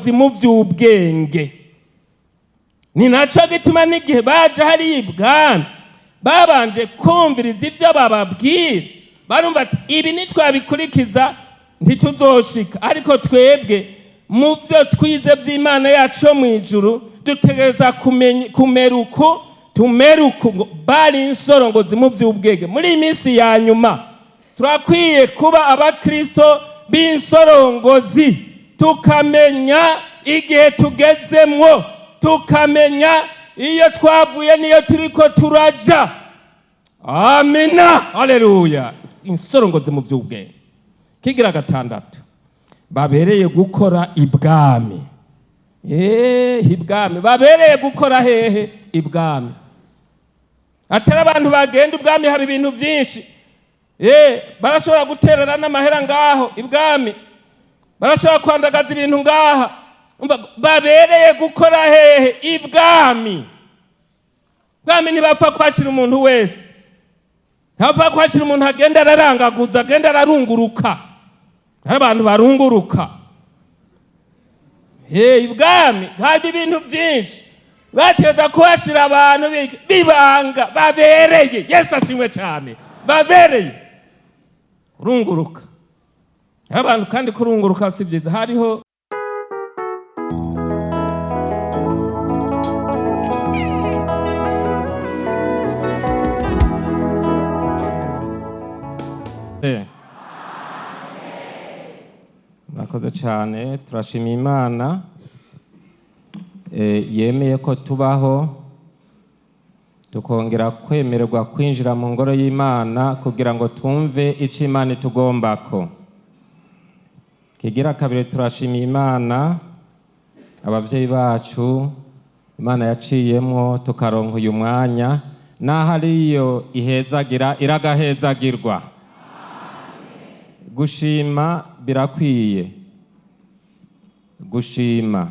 Insorongozi mu by'ubwenge. Ni nacyo gituma n'igihe baje hariya ibwami babanje kumviriza ibyo bababwira, barumva ati ibi nitwabikurikiza ntituzoshika, ariko twebwe mu byo twize by'Imana yacu yo mu ijuru dutegereza kumera uku, tumere uku. Ngo bari insorongozi mu by'ubwenge. Muri iyi minsi ya nyuma turakwiye kuba abakristo b'insorongozi, tukamenya igihe tugezemwo, tukamenya iyo twavuye n'iyo turiko turaja. Amina, haleluya. Insorongozi mu by'ubwenge. Kigira gatandatu, babereye gukora ibwami. Ibwami babereye gukora hehe? Ibwami. Atari abantu bagenda ubwami, haba ibintu byinshi. Barashobora guterera n'amahera ngaho ibwami, barashobora kwandagaza ibintu ngaha. Umva, babereye gukora hehe? Ibwami. Bwami ntibapfa kwashira umuntu wese, ntibapfa kwashira umuntu agenda ararangaguza, agenda ararunguruka. Hari abantu barunguruka. Ibwami haba ibintu byinshi, bateza kuhashira abantu bibanga babereye. Yesu ashimwe cyane. Babereye kurunguruka. Hari abantu kandi kurunguruka si byiza. Hariho Murakoze cyane. Turashima Imana yemeye ko tubaho, tukongera kwemererwa kwinjira mu ngoro y'Imana kugira ngo twumve icyo Imana itugombako. Kigira kabiri, turashima Imana ababyeyi bacu Imana yaciyemwo tukaronka uyu mwanya, n'aho ariyo ihezagira iragahezagirwa. Gushima birakwiye. Gushima,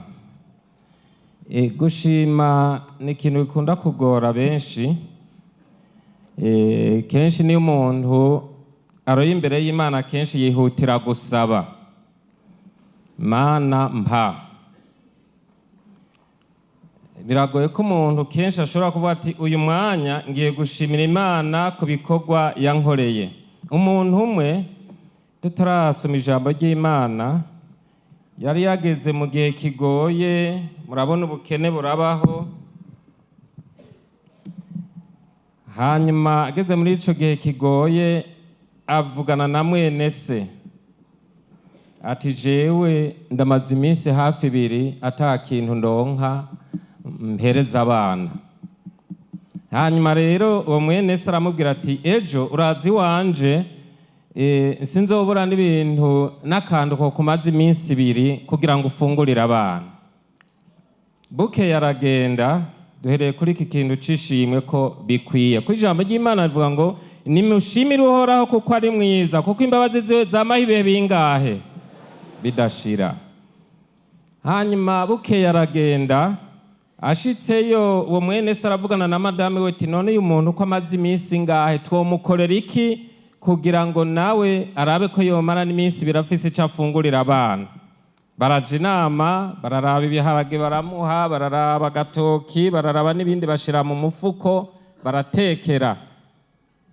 gushima ni ikintu gikunda kugora benshi. Kenshi niyo umuntu aroye imbere y'Imana, kenshi yihutira gusaba: "Mana, mpa." Biragoye ko umuntu kenshi ashobora kuvuga ati uyu mwanya ngiye gushimira Imana ku bikorwa yankoreye. Umuntu umwe, tutarasoma ijambo ry'Imana, yari yageze mu gihe kigoye. Murabona ubukene burabaho. Hanyuma ageze muri ico gihe kigoye, avugana na mwene se ati jewe ndamaze iminsi hafi 2 ata kintu ndonka mpereza abana. Hanyuma rero uwo mwene se aramubwira ati ejo uraza iwanje, sinzobura n'ibintu n'akantu ko kumaza iminsi 2 kugira ngo ufungurire abana. Bukeye aragenda. Duhereye kuri iki kintu c'ishimwe ko bikwiye, ko ijambo ry'Imana rivuga ngo nimushimire Uhoraho kuko ari mwiza, kuko imbabazi ziwe zamaho ibihe bingahe? Bidashira. Hanyuma bukeye aragenda. Ashitseyo, uwo mwene se aravugana na madame we ati none uyu muntu ko amaze iminsi ingahe, twomukorera iki kugira ngo nawe arabe ko yomara n'iminsi 2 afise ico afungurira abana? Baraja inama, bararaba ibiharage baramuha, bararaba agatoki, bararaba n'ibindi bashira mu mufuko, baratekera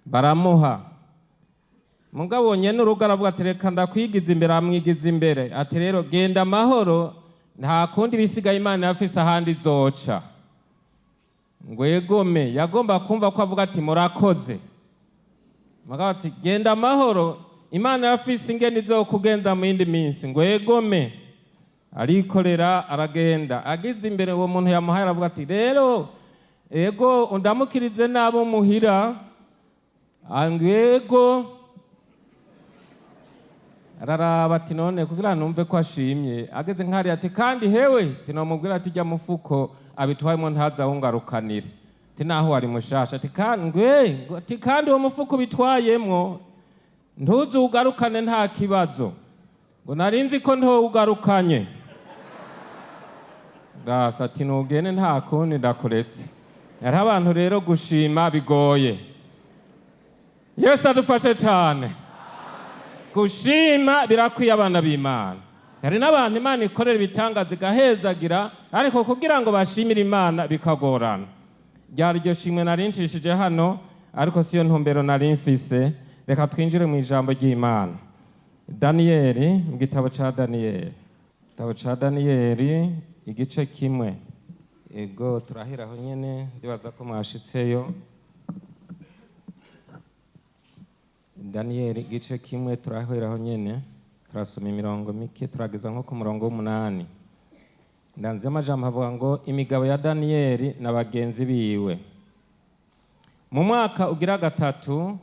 baramuha. Mugabo nyene urugo aravuga ati reka ndakwigiza imbere. Amwigiza imbere ati rero genda amahoro, nta kundi bisigaye Imana yafise ahandi izoca. Ngo egome, yagomba kumva ko avuga ati murakoze. Mugabo ati genda amahoro, Imana yafise ingene izokugenza mu yindi minsi. Ngo egome, arikorera aragenda. Agize imbere uwo muntu yamuhaye, aravuga ati rero ego undamukirize n'abo muhira. Angego araraba ati none kugira numve ko ashimye. Ageze nkariya ati kandi hewe tinomubwira ati jya mufuko abitwayemo ntazawungarukanire, ati naho wari mushasha, ati kandi ngwe, ati kandi uwo mufuko ubitwayemwo ntuzugarukane nta kibazo. Ngo narinzi ko ntowugarukanye. Gasa ati nugende nta kundi ndakuretse. Hariho abantu rero gushima bigoye. Yesu adufashe cyane. Gushima birakwiye abana b'Imana. Hari n'abantu Imana ikorera ibitangaza igahezagira, ariko kugira ngo bashimire Imana bikagorana. Ryari iryo shimwe nari ncishije hano, ariko siyo ntumbero nari mfise. Reka twinjire mu ijambo ry'Imana. Daniyeli, mu gitabo ca Daniyeli, igitabo ca Daniyeli igice kimwe. Ego, turaheraho nyene, ndibaza ko mwashitseyo. Daniyeli igice kimwe, turaheraho nyene, turasoma imirongo mike, turageza nko ku murongo w'8. Ndanze amajambo avuga ngo imigabo ya Daniyeli na bagenzi biwe. Mu mwaka ugira gatatu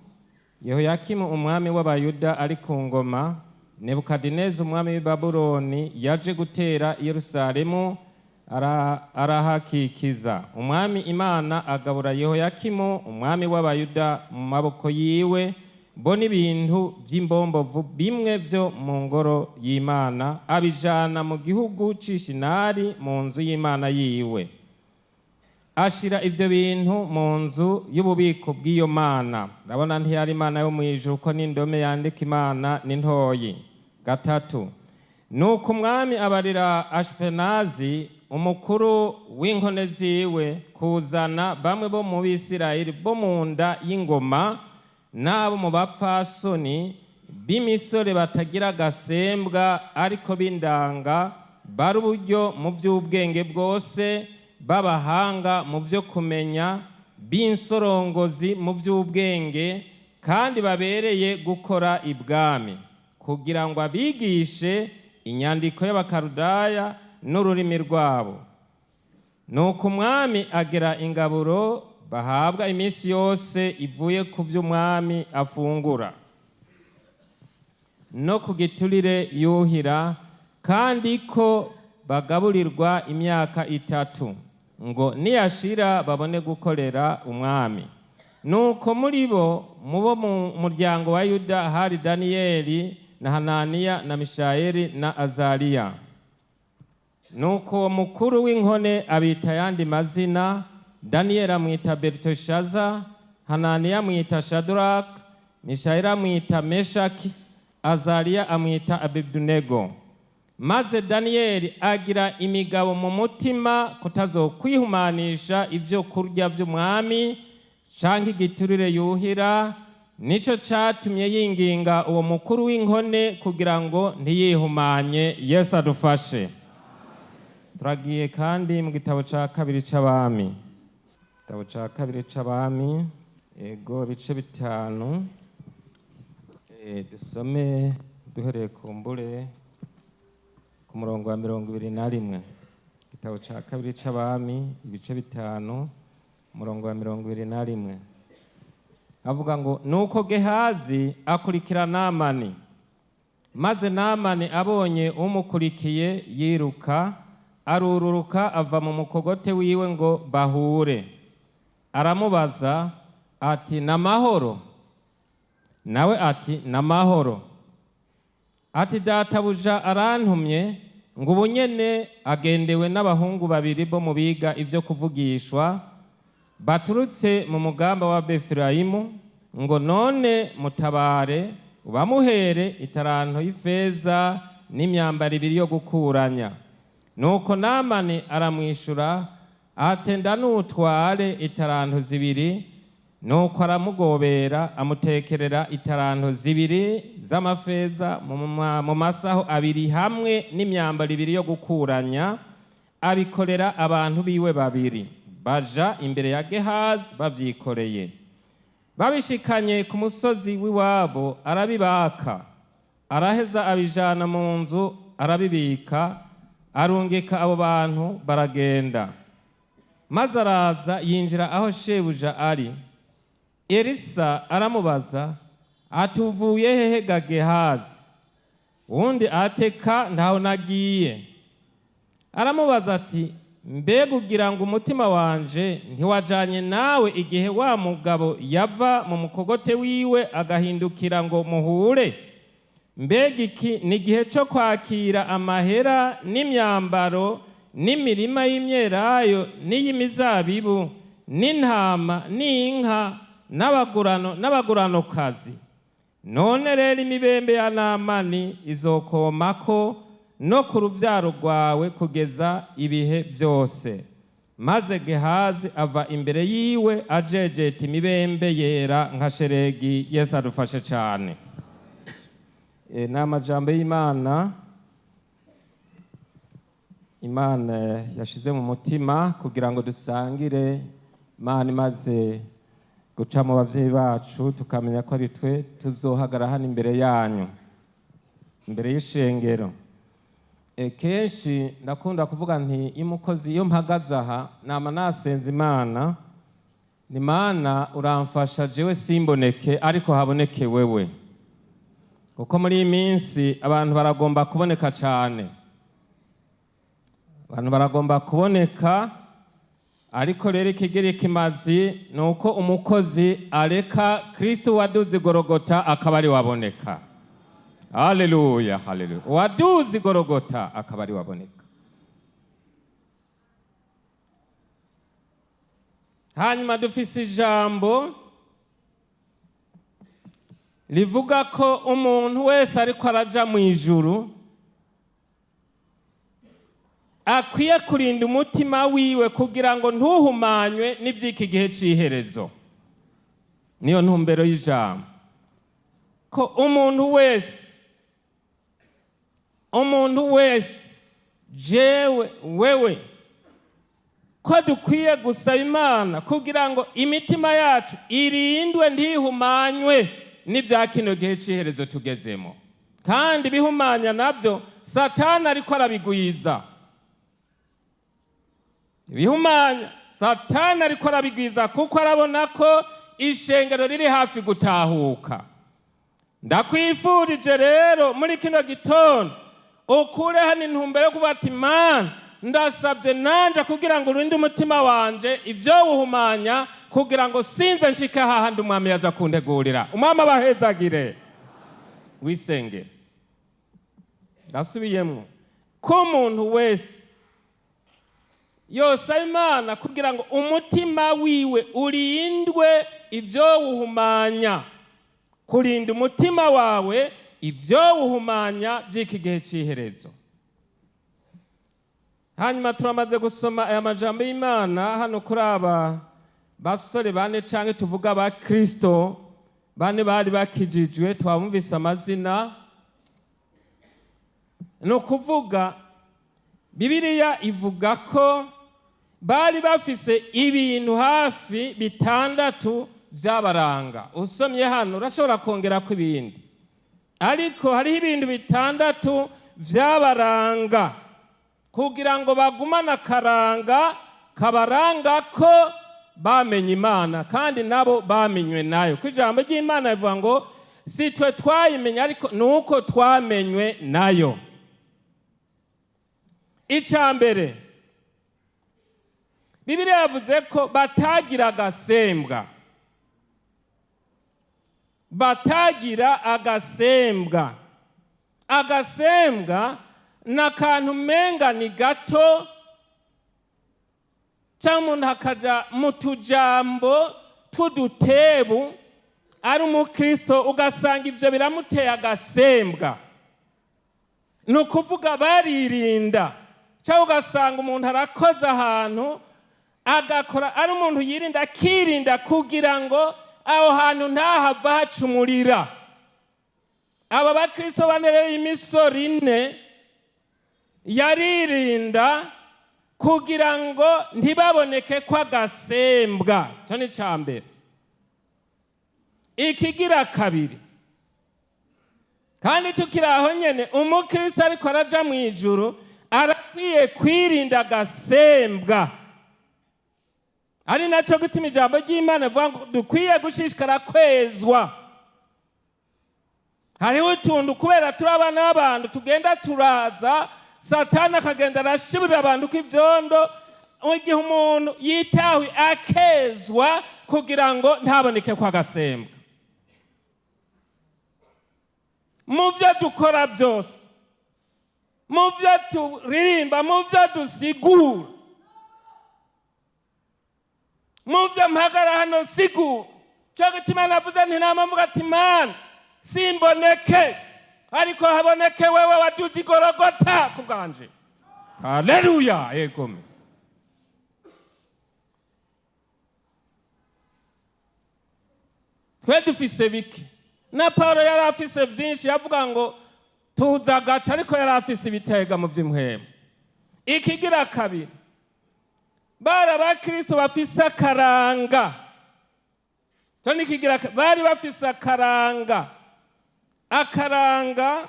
Yehoyakimu umwami w'Abayuda ari ku ngoma, Nebukadineza umwami w'i Babuloni yaje gutera Yerusalemu, arahakikiza. Umwami Imana agabura Yehoyakimu umwami w'Abayuda mu maboko yiwe, bo n'ibintu by'imbombovu bimwe byo mu ngoro y'Imana, abijana mu gihugu c'Ishinari mu nzu y'Imana yiwe. Ashira ivyo bintu mu nzu y'ububiko bw'iyo mana. Ndabona ntiyari Imana yo mw'ijuru, ko n'indome yandika Imana ni ntoyi. 3. Nuko umwami abarira Ashipenazi umukuru w'inkone ziwe kuzana bamwe bo mu Bisirayeli bo mu nda y'ingoma n'abo mu bapfasoni b'imisore batagira agasembwa ariko b'indanga, bari uburyo mu by'ubwenge bwose, b'abahanga mu byo kumenya, b'insorongozi mu by'ubwenge, kandi babereye gukora ibwami, kugira ngo abigishe inyandiko y'Abakaludaya n'ururimi rwabo. Nuko umwami agera ingaburo bahabwa iminsi yose ivuye ku by'umwami afungura no ku giturire yuhira, kandi ko bagaburirwa imyaka 3, ngo niyashira babone gukorera umwami. Nuko muri bo, mubo mu muryango wa Yuda, hari Daniyeli na Hananiya na Mishayeli na Azariya. Nuko uwo mukuru w'inkone abita ayandi mazina: Daniyeli amwita Beliteshaza, Hananiya amwita Shadraka, Mishayeli amwita Meshaki, Azariya amwita Abedunego. Maze Daniyeli agira imigabo mu mutima kutazokwihumanisha ibyo kurya by'umwami canke igiturire yuhira. Nico catumye yinginga uwo mukuru w'inkone kugira ngo ntiyihumanye. Yesu adufashe. Turagiye kandi mu gitabo ca kabiri c'Abami, igitabo ca kabiri c'Abami, ego, ibice 5. Dusome duhereye ku mbure ku murongo wa 21. Igitabo ca kabiri c'Abami ibice 5, umurongo wa 21, avuga ngo: nuko Gehazi akurikira Namani, maze Namani abonye umukurikiye yiruka, arururuka ava mu mukogote wiwe ngo bahure. Aramubaza ati: namahoro? Nawe ati: namahoro. Ati: databuja arantumye ngo ubu nyene agendewe n'abahungu babiri bo mu biga ivyo kuvugishwa baturutse mu mugamba wa Befurayimu, ngo none mutabare ubamuhere itaranto y'ifeza n'imyambaro ibiri yo gukuranya. Nuko Namani aramwishura ati: ndanutware itaranto zibiri. Nuko aramugobera amutekerera itaranto zibiri z'amafeza mu masaho abiri hamwe n'imyambaro ibiri yo gukuranya, abikorera abantu biwe babiri, baja imbere ya Gehazi bavyikoreye. Babishikanye ku musozi w'iwabo arabibaka, araheza abijana mu nzu arabibika, arungika abo bantu baragenda. Maze araza yinjira aho shebuja ari. Elisa aramubaza ati: uvuye hehe ga Gehazi? Uwundi ateka: ntaho nagiye. Aramubaza ati: mbega ugira ngo umutima wanje ntiwajanye nawe igihe wa mugabo yava mu mukogote wiwe agahindukira ngo muhure? Mbega iki ni igihe cyo kwakira amahera n'imyambaro n'imirima y'imyelayo n'iy'imizabibu n'intama n'inka n'abagurano n'abaguranokazi? None rero imibembe ya Namani izokomako no ku rubyaro rwawe kugeza ibihe byose. Maze Gehazi ava imbere yiwe ajejeta imibembe yera nka sheregi. Yesu adufashe cyane. Ni amajambo y'Imana, Imana yashize mu mutima kugira ngo dusangire. Imana imaze guca mu babyeyi bacu, tukamenya ko ari twe tuzohagara hano imbere yanyu, imbere y'ishengero. Kenshi ndakunda kuvuga nti iyo umukozi, iyo mpagaze aha, nama nasenze Imana ni: "Mana, uramfasha jewe simboneke, ariko haboneke wewe", kuko muri iyi minsi abantu baragomba kuboneka cyane, abantu baragomba kuboneka. Ariko rero ikigira ikimazi ni uko umukozi areka Kristo waduze igorogota akaba ari waboneka. Haleluya, haleluya! Waduze igorogota akaba ari waboneka. Hanyuma dufise ijambo rivuga ko umuntu wese ariko araja mu ijuru akwiye kurinda umutima wiwe kugira ngo ntuhumanywe n'iby'iki gihe cy'iherezo. Niyo ntumbero y'ijambo, ko umuntu wese, umuntu wese, jewe, wewe, ko dukwiye gusaba Imana kugira ngo imitima yacu irindwe, ntihumanywe n'ibya kino gihe cy'iherezo tugezemo. Kandi ibihumanya nabyo Satani ariko arabigwiza, ibihumanya Satani ariko arabigwiza, kuko arabona ko ishengero riri hafi gutahuka. Ndakwifurije rero muri kino gitondo ukure hano intumbero yo kuvuga ati: "Mana, ndasabye nanje kugira ngo urinde umutima wanje ibyo wuhumanya, kugira ngo sinze nshike hahandi umwami yaja kuntegurira." Umwami abahezagire. Wisengere. Ndasubiyemwo, ko umuntu wese yosaba Imana kugira ngo umutima wiwe urindwe ibyo wuhumanya, kurinda umutima wawe ibyo wuhumanya by'iki gihe cy'iherezo. Hanyuma turamaze gusoma aya majambo y'Imana hano kuri aba basore bane, canke tuvuga ba Kristo bane bari bakijijwe, twabumvise amazina. Ni ukuvuga Bibiliya ivuga ko bari bafise ibintu hafi bitandatu vyabaranga. Usomye hano urashobora kongerako ibindi, ariko hariho ibintu bitandatu vyabaranga kugira ngo bagumane akaranga kabaranga ko bamenye Imana kandi nabo bamenywe nayo, ko ijambo ry'Imana rivuga ngo si twe twayimenya, ariko ni uko twamenywe nayo. Icya mbere, Bibiliya yavuze ko batagira agasembwa, batagira agasembwa. Agasembwa ni akantu umenga ni gato, cyangwa umuntu akaja mu tujambo tw'udutebu ari umukristo, ugasanga ibyo biramuteye agasembwa. Ni ukuvuga baririnda, cyangwa ugasanga umuntu arakoze ahantu, agakora ari umuntu yirinda, akirinda kugira ngo aho hantu ntahava hacumurira. Aba bakristo bane rero, imisoro ine yaririnda kugira ngo ntibaboneke ko agasembwa. Icyo ni icya mbere. Ikigira kabiri, kandi tukiri aho nyene, umukristo ariko araja mu ijuru arakwiye kwirinda agasembwa, ari nacyo gituma ijambo ry'Imana rivuga ngo dukwiye gushishikara kwezwa. Hariho utuntu, kubera turi abana b'abantu, tugenda turaza, Satani akagenda arashiburira abantu ko ivyondo. Igihe umuntu yitawe akezwa kugira ngo ntaboneke ko agasembwa mu byo dukora byose, mu byo turirimba, mu byo dusigura, mu byo mpagara hano nsigura. Cyo gituma navuze nti nama mvuga ati: "Mana, simboneke, Ariko haboneke wewe waduze igorogota ku bwanje. Haleluya, egome. Twe dufise bike, na Paulo yari afise vyinshi, yavuga ngo tuza agaca, ariko yari afise ibitega mu vy'impwemu. Ikigira kabiri, bari abakristo bafise akaranga. Cyo nikigira bari bafise akaranga. Akaranga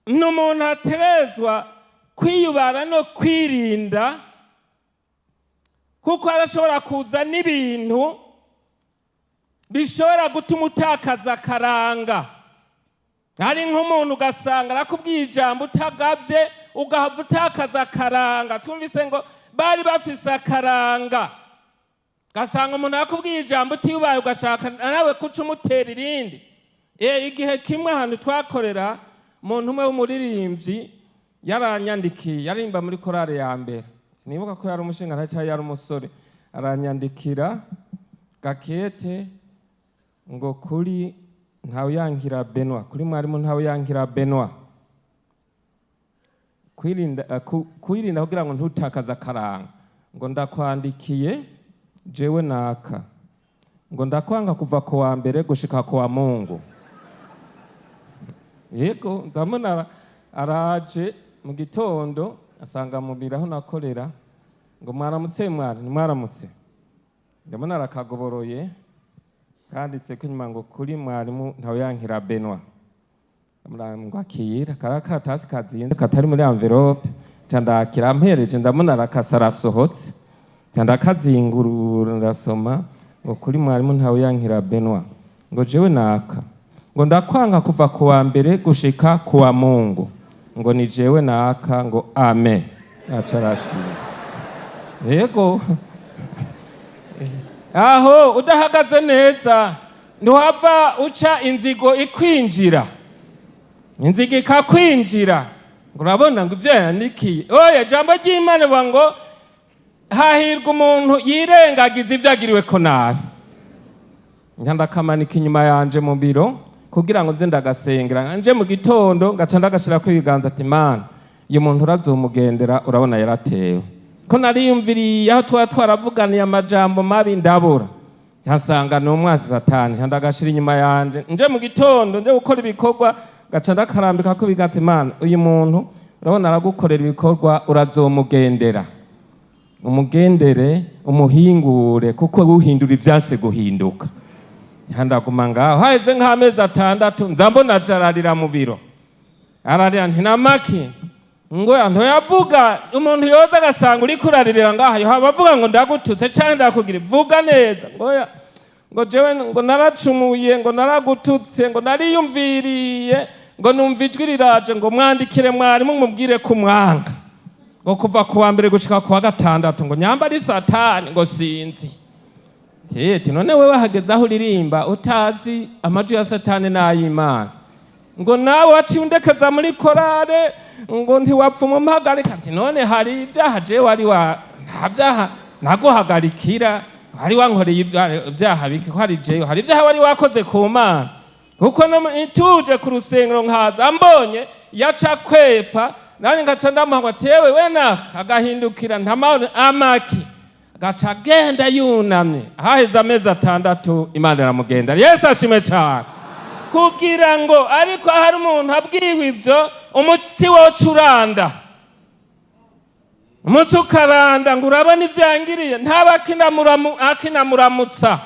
ni umuntu ategerezwa kwiyubara no kwirinda, kuko arashobora kuza n'ibintu bishobora gutuma utakaza akaranga. Hari nk'umuntu ugasanga arakubwiye ijambo utagavye, ugahava utakaza akaranga. Twumvise ngo bari bafise akaranga, ugasanga umuntu arakubwiye ijambo utiyubaye, ugashaka nawe kuca umutera irindi. Igihe kimwe ahantu twakorera, umuntu umwe w'umuririmbyi yaranyandikiye, yaririmba muri korale ya mbere, sinibuka ko yari umushinga cyangwa yari umusore, aranyandikira gakete ngo kuri Ntawuyankira Benoit, kuri mwarimu Ntawuyankira Benoit, kwirinda kugira ngo ntutakaze akaranga, ngo ndakwandikiye jewe naka, ngo ndakwanga kuva ku wa mbere gushika ku wa Mungu. Yego, ndabona araje mu gitondo asanga mu biro aho nakorera, ngo mwaramutse mwari, mwaramutse. Ndabona arakagoboroye kanditse ko inyuma ngo kuri mwarimu Ntawuyankira Benoit, ngo akira karakatasi kazinze katari muri envelope, ndakira ampereje, ndabona arakasa arasohotse, ndakazingurura ndasoma ngo kuri mwarimu Ntawuyankira Benoit, ngo jewe naka, ngo ndakwanga kuva ku wa mbere gushika ku wa Mungu, ngo ni jewe naka, ngo amen. Aca arasiba. Yego, aho udahagaze neza ntiwava uca inzigo ikwinjira, inzigo ikakwinjira, ngo urabona ngo ibyo yandikiye. Oya, jambo ry'Imana rivuga ngo hahirwa umuntu yirengagiza ibyo agiriwe ko nabi. Ndakamanika inyuma yanje mu biro kugira ngo nze ndagasengera, nje mu gitondo ngaca ndagashirako ibiganza ati Mana, uyu muntu urazomugendera, urabona yaratewe, ko nariyumviriye aho tuba twaravuganiye amajambo mabi ndabura, nsanga ni umwasi Satani, ndagashira inyuma yanje, nje mu gitondo nje gukora ibikorwa ngaca ndakarambika ko ibiganza, Imana, uyu muntu urabona aragukorera ibikorwa, urazomugendera, umugendere, umuhingure, kuko uhindura ibyanse guhinduka. Ndaguma ngaho, haheze nk'amezi 6 nza mbona aje ararira mu biro, ararira nti namaki, ngo ntoyavuga. Umuntu yoza agasanga uriko uraririra ngaha, yohava avuga ngo ndagututse canke ndakugira, vuga neza, ngo oya, ngo jewe ngo naracumuye, ngo naragututse, ngo nariyumviriye, ngo numva ijwi riraje, ngo mwandikire mwarimu mubwire ko umwanga, ngo kuva ku wa mbere gushika ku wa gatandatu, ngo nyamba ari Satani, ngo sinzi. Ati none wewe hageze aho uririmba utazi amajwi ya Satani n'ay'Imana, ngo nawe waciye undekeza muri korale, ngo ntiwapfa umumpagarika. Ati none hari ibyaha jewe wari wa, nta byaha naguhagarikira, wari wankoreye ibyaha biki, ko hari jewe hari ibyaha wari wakoze ku Mana, kuko tuje ku rusengero nkaza mbonye yaca kwepa, nanjye ngaca ndamuha ngo atewe we naka, agahindukira ntamahoro amaki, agaca agenda yunamye. Haheze amezi 6 Imana iramugenda. Yesu ashimwe cyane. Kugira ngo ariko hari umuntu abwiwe ivyo, umutsi woca uranda, umutsi ukaranda, ngo urabona ivyangiriye, ntaba akinamuramutsa.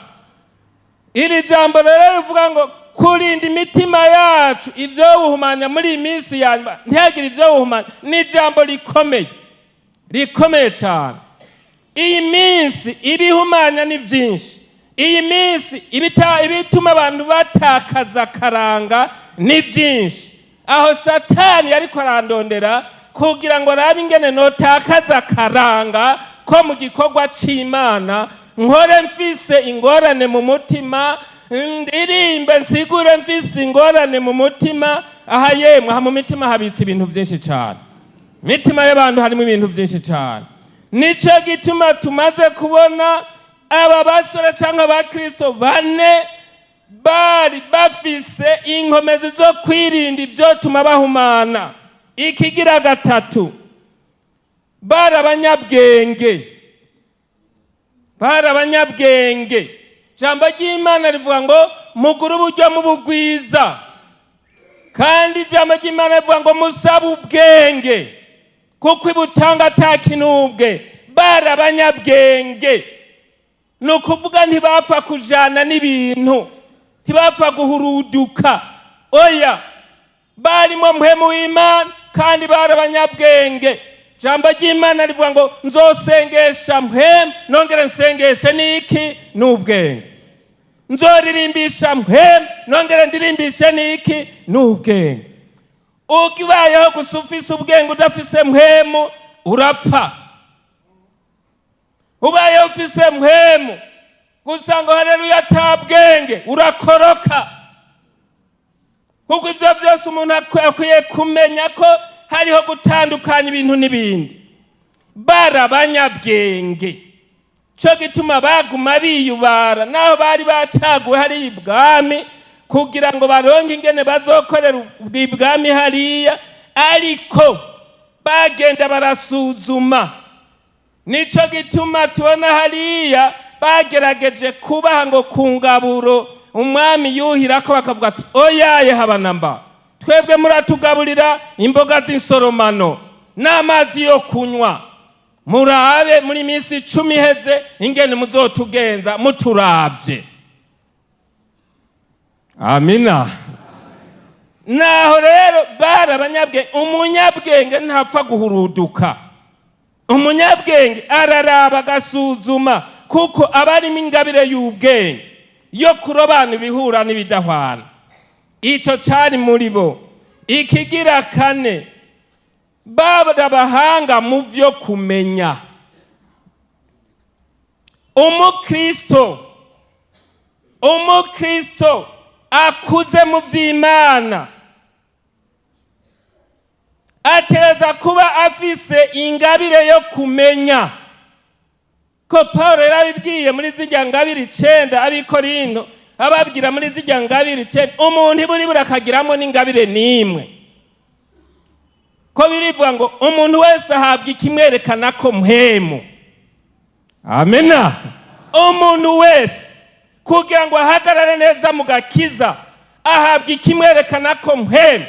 Iri jambo rero rivuga ngo kurinda imitima yacu ivyo buhumanya muri iyi minsi ya nyuma, ntihagire ivyo buhumanya, ni ijambo rikomeye, rikomeye cyane. Iyi minsi ibihumanya ni byinshi, iyi minsi ibituma abantu batakaza akaranga ni byinshi. Aho Satani yariko arandondera kugira ngo arabe ingene notakaza akaranga ko mu gikorwa c'Imana, nkore mfise ingorane mu mutima, ndirimbe nsigure mfise ingorane mu mutima. Aha yemwe, aha mu mitima habitse ibintu byinshi cyane, mitima y'abantu harimo ibintu byinshi cyane. Nico gituma tumaze kubona aba basore cyangwa abakristo bane Bari bafise inkomezi zo kwirinda ivyotuma bahumana. Ikigira gatatu, bari abanyabwenge, bari abanyabwenge. Ijambo ry'Imana rivuga ngo mugure uburyo mubugwiza, kandi ijambo ry'Imana rivuga ngo musabe ubwenge kuko ibutanga atakinubwe. Bari abanyabwenge, ni ukuvuga ntibapfa kujana n'ibintu, ntibapfa guhuruduka, oya, barimo mpwemu w'Imana kandi bari abanyabwenge. Ijambo ry'Imana rivuga ngo nzosengesha mpwemu nongere nsengeshe n'iki? N'ubwenge. Nzoririmbisha mpwemu nongere ndirimbishe n'iki? N'ubwenge. Ukibayeho gusa ufise ubwenge udafise mpwemu, urapfa. Ubayeho ufise mpwemu gusa ngo haleluya ata bwenge, urakoroka. Kuko ivyo vyose umuntu akwiye kumenya ko hariho gutandukanya ibintu n'ibindi. Bari abanyabwenge, co gituma baguma biyubara naho bari bacaguwe hariya ibwami kugira ngo baronke ingene bazokorera ibwami hariya, ariko bagenda barasuzuma. Nico gituma tubona hariya bagerageje kubaha ngo ku ngaburo umwami yuhirako, bakavuga ati oyaye habanamba, twebwe muratugaburira imboga z'insoromano n'amazi yo kunywa, murabe muri minsi 10 iheze ingene muzotugenza muturavye. Amina. Naho rero bari abanyabwenge. Umunyabwenge ntapfa guhuruduka, umunyabwenge araraba agasuzuma, kuko aba arimo ingabire y'ubwenge yo kurobana ibihura n'ibidahwana. Ico cari muri bo. Ikigira kane, bari abahanga mu vyo kumenya. Umukristo akuze mu vy'Imana ateza kuba afise ingabire yo kumenya. Ko Paulo yarabibwiye muri zirya ngabire 9 ab'Ikorinto, ababwira muri zirya ngabire 9, umuntu iburi burakagiramwo n'ingabire n'imwe. Ko birivuga ngo umuntu wese ahabwa ikimwerekana ko mpwemu. Amena. Umuntu wese kugira ngo ahagarare neza mu gakiza ahabwa ikimwerekana ko mpwemu,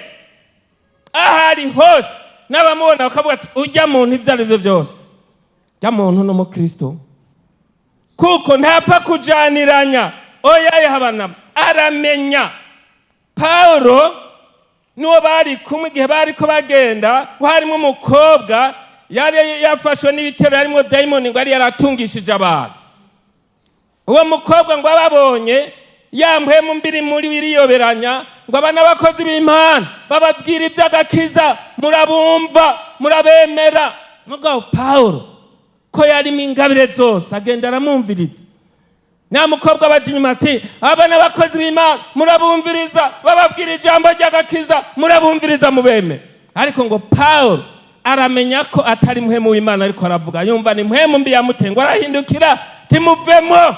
aho ari hose n'abamubona bakavuga ati ujya muntu ibyo ari byo byose, ujya muntu n'umukristo, kuko ntapfa kujaniranya, oya yahabana, aramenya. Paulo n'uwo bari kumwe igihe bariko bagenda, harimo umukobwa yari yafashwe n'ibitero, harimo dayimoni ngo yari yaratungishije abantu. Uwo mukobwa ngo ababonye ya mpwemu mbiri muri iriyoberanya, ngo aba n'abakozi b'Imana bababwira iby'agakiza, murabumva, murabemera. Mugabo Paulo ko yarimo ingabire zose agenda aramwumviriza. Nyamukobwa baje inyuma ati aba n'abakozi b'Imana, murabumviriza, bababwira ijambo ry'agakiza, murabumviriza, mubeme. Ariko ngo Paulo aramenya ko atari mpwemu w'Imana ariko aravuga, yumva ni mpwemu mbi yamuteye, ngo arahindukira timuvemo.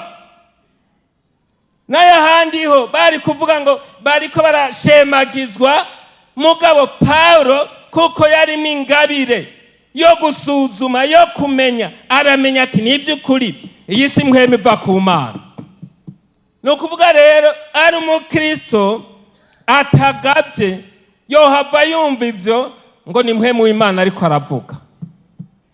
N'ayahandi ho bari kuvuga ngo bariko barashemagizwa, mugabo Paulo kuko yarimo ingabire yo gusuzuma, yo kumenya, aramenya ati ni iby'ukuri iyi si mpwemu iva ku Mana. Ni ukuvuga rero ari umukristo atagabye yohava yumva ibyo ngo ni mpwemu w'Imana ariko aravuga.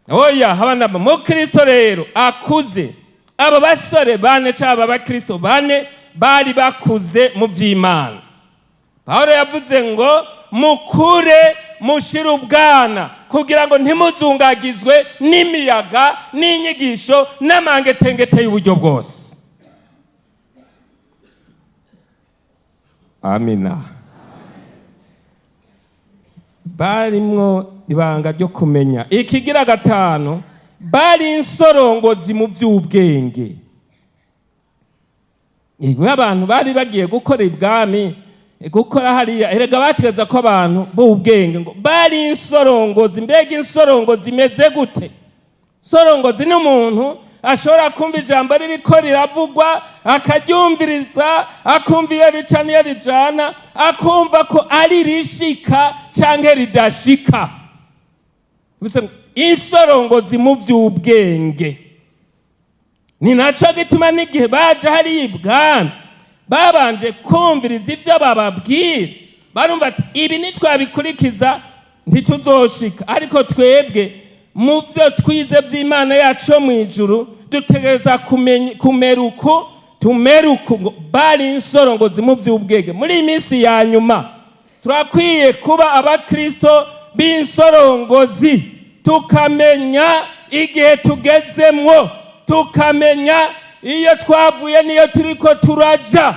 Oya habana. Mukristo rero akuze, aba basore bane cyangwa abakristo bane bari bakuze mu by'Imana. Pawulo yavuze ngo mukure mushire ubwana kugira ngo ntimuzungagizwe n'imiyaga n'inyigisho n'amangetengete y'uburyo bwose. Amina. Barimwo ibanga ryo kumenya. Ikigira gatanu, bari insorongozi mu by'ubwenge. Iyo abantu bari bagiye gukora ibwami, gukora hariya, erega bategeza ko abantu b'ubwenge ngo bari insorongozi. Mbega insorongozi imeze gute? Sorongozi ni umuntu ashobora kumva ijambo ririko riravugwa Akaryumviriza, akumva iyo rica n'iyo rijana, akumva ko ari rishika canke ridashika. Bivuze ngo insorongozi mu vy'ubwenge. Ni naco gituma n'igihe baje hariya ibwami babanje kumviriza ivyo bababwira, barumva ati ibi nitwabikurikiza ntituzoshika, ariko twebwe mu vyo twize vy'Imana yacu yo mw'ijuru dutegereza kumera uku, tumere uku. Ngo bari insorongozi mu vy'ubwenge. Muri iyi minsi ya nyuma turakwiye kuba abakristo b'insorongozi, tukamenya igihe tugezemwo, tukamenya iyo twavuye n'iyo turiko turaja.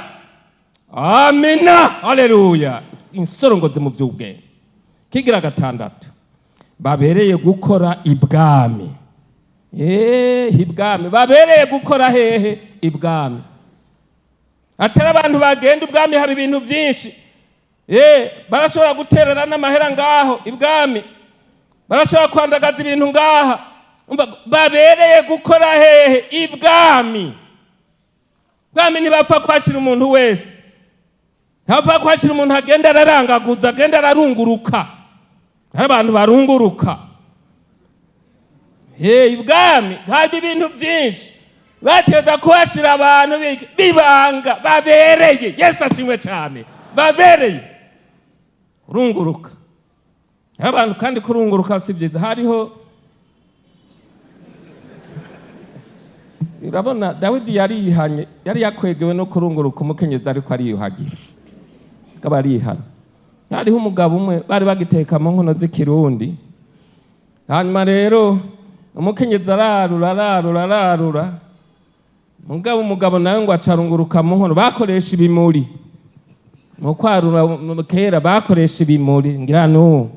Amina, haleluya. Insorongozi mu vy'ubwenge. Kigira gatandatu, babereye gukora ibwami. Ibwami babereye gukora hehe? Ibwami. Atari abantu bagenda ubwami, haba ibintu byinshi. Barashobora guterera n'amahera ngaho ibwami, barashobora kwandagaza ibintu ngaha. Umva, babereye gukora hehe? Ibwami. Bwami ntibapfa kwashira umuntu wese, ntibapfa kwashira umuntu agenda ararangaguza, agenda ararunguruka. Hari abantu barunguruka. Ibwami hari ibintu byinshi, bateza kuhashira abantu bibanga babereye. Yesu ashimwe cyane. Babereye kurunguruka. Hari abantu kandi kurunguruka si byiza. Hariho, urabona, Dawidi yarihanye, yari yakwegewe no kurunguruka umukenyezi, ariko ariyuhagira, akaba arihana. Hariho umugabo umwe bari bagiteka mu nkono z'ikirundi. Hanyuma rero umukenyezi ararura, ararura, ararura, mugabo umugabo nawe ngo acarunguruka mu nkono. Bakoresha ibimuri mu kwarura kera, bakoresha ibimuri ngira n'ubu.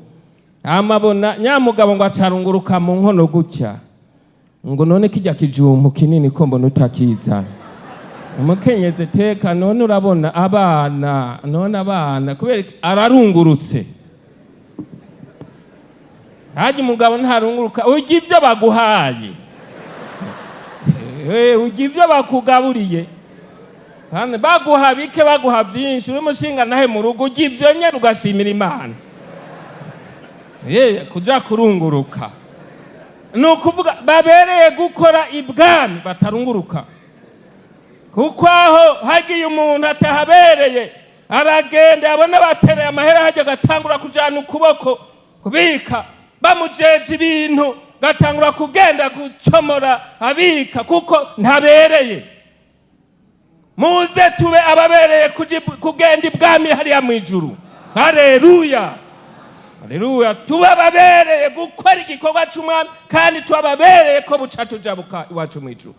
Amabona nyamugabo ngo acarunguruka mu nkono gutya, ngo none kijya kijumbu kinini ko mbona utakizana? Umukenyezi teka, none urabona abana, none abana kubera iki? Ararungurutse. Hajya umugabo ntarunguruka, urya ibyo baguhaye, urya ibyo bakugaburiye. Kandi baguha bike, baguha byinshi, uri umushinga nahe mu rugo, urya ibyo nyene ugashimira Imana. Kuja kurunguruka ni ukuvuga babereye gukora ibwami batarunguruka, kuko aho hagiye umuntu atahabereye aragenda yabona batereye amahera hajya agatangura kujana ukuboko kubika, bamujeje ibintu gatangura kugenda gucomora abika, kuko ntabereye. Muze tube ababereye kugenda ibwami hariya mu ijuru. Haleluya, haleluya. Tube ababereye gukora igikorwa c'umwami, kandi tube ababereye ko buca tujabuka iwacu mu ijuru.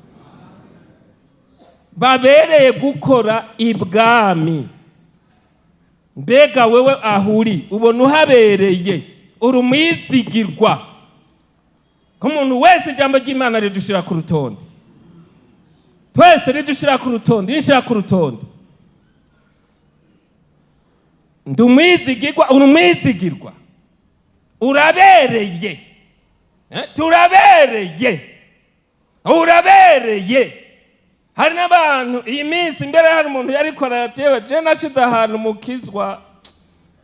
Babereye gukora ibwami. Mbega wewe ahuri ubona uhabereye? Uri umwizigirwa? Nk'umuntu wese, ijambo ry'Imana ridushira ku rutonde twese, ridushira ku rutonde, rishira ku rutonde. Ndi umwizigirwa, uri umwizigirwa, urabereye. Turabereye, urabereye. Hari n'abantu iyi minsi mbere, hari umuntu yariko aratewe, je nashize ahantu mukizwa,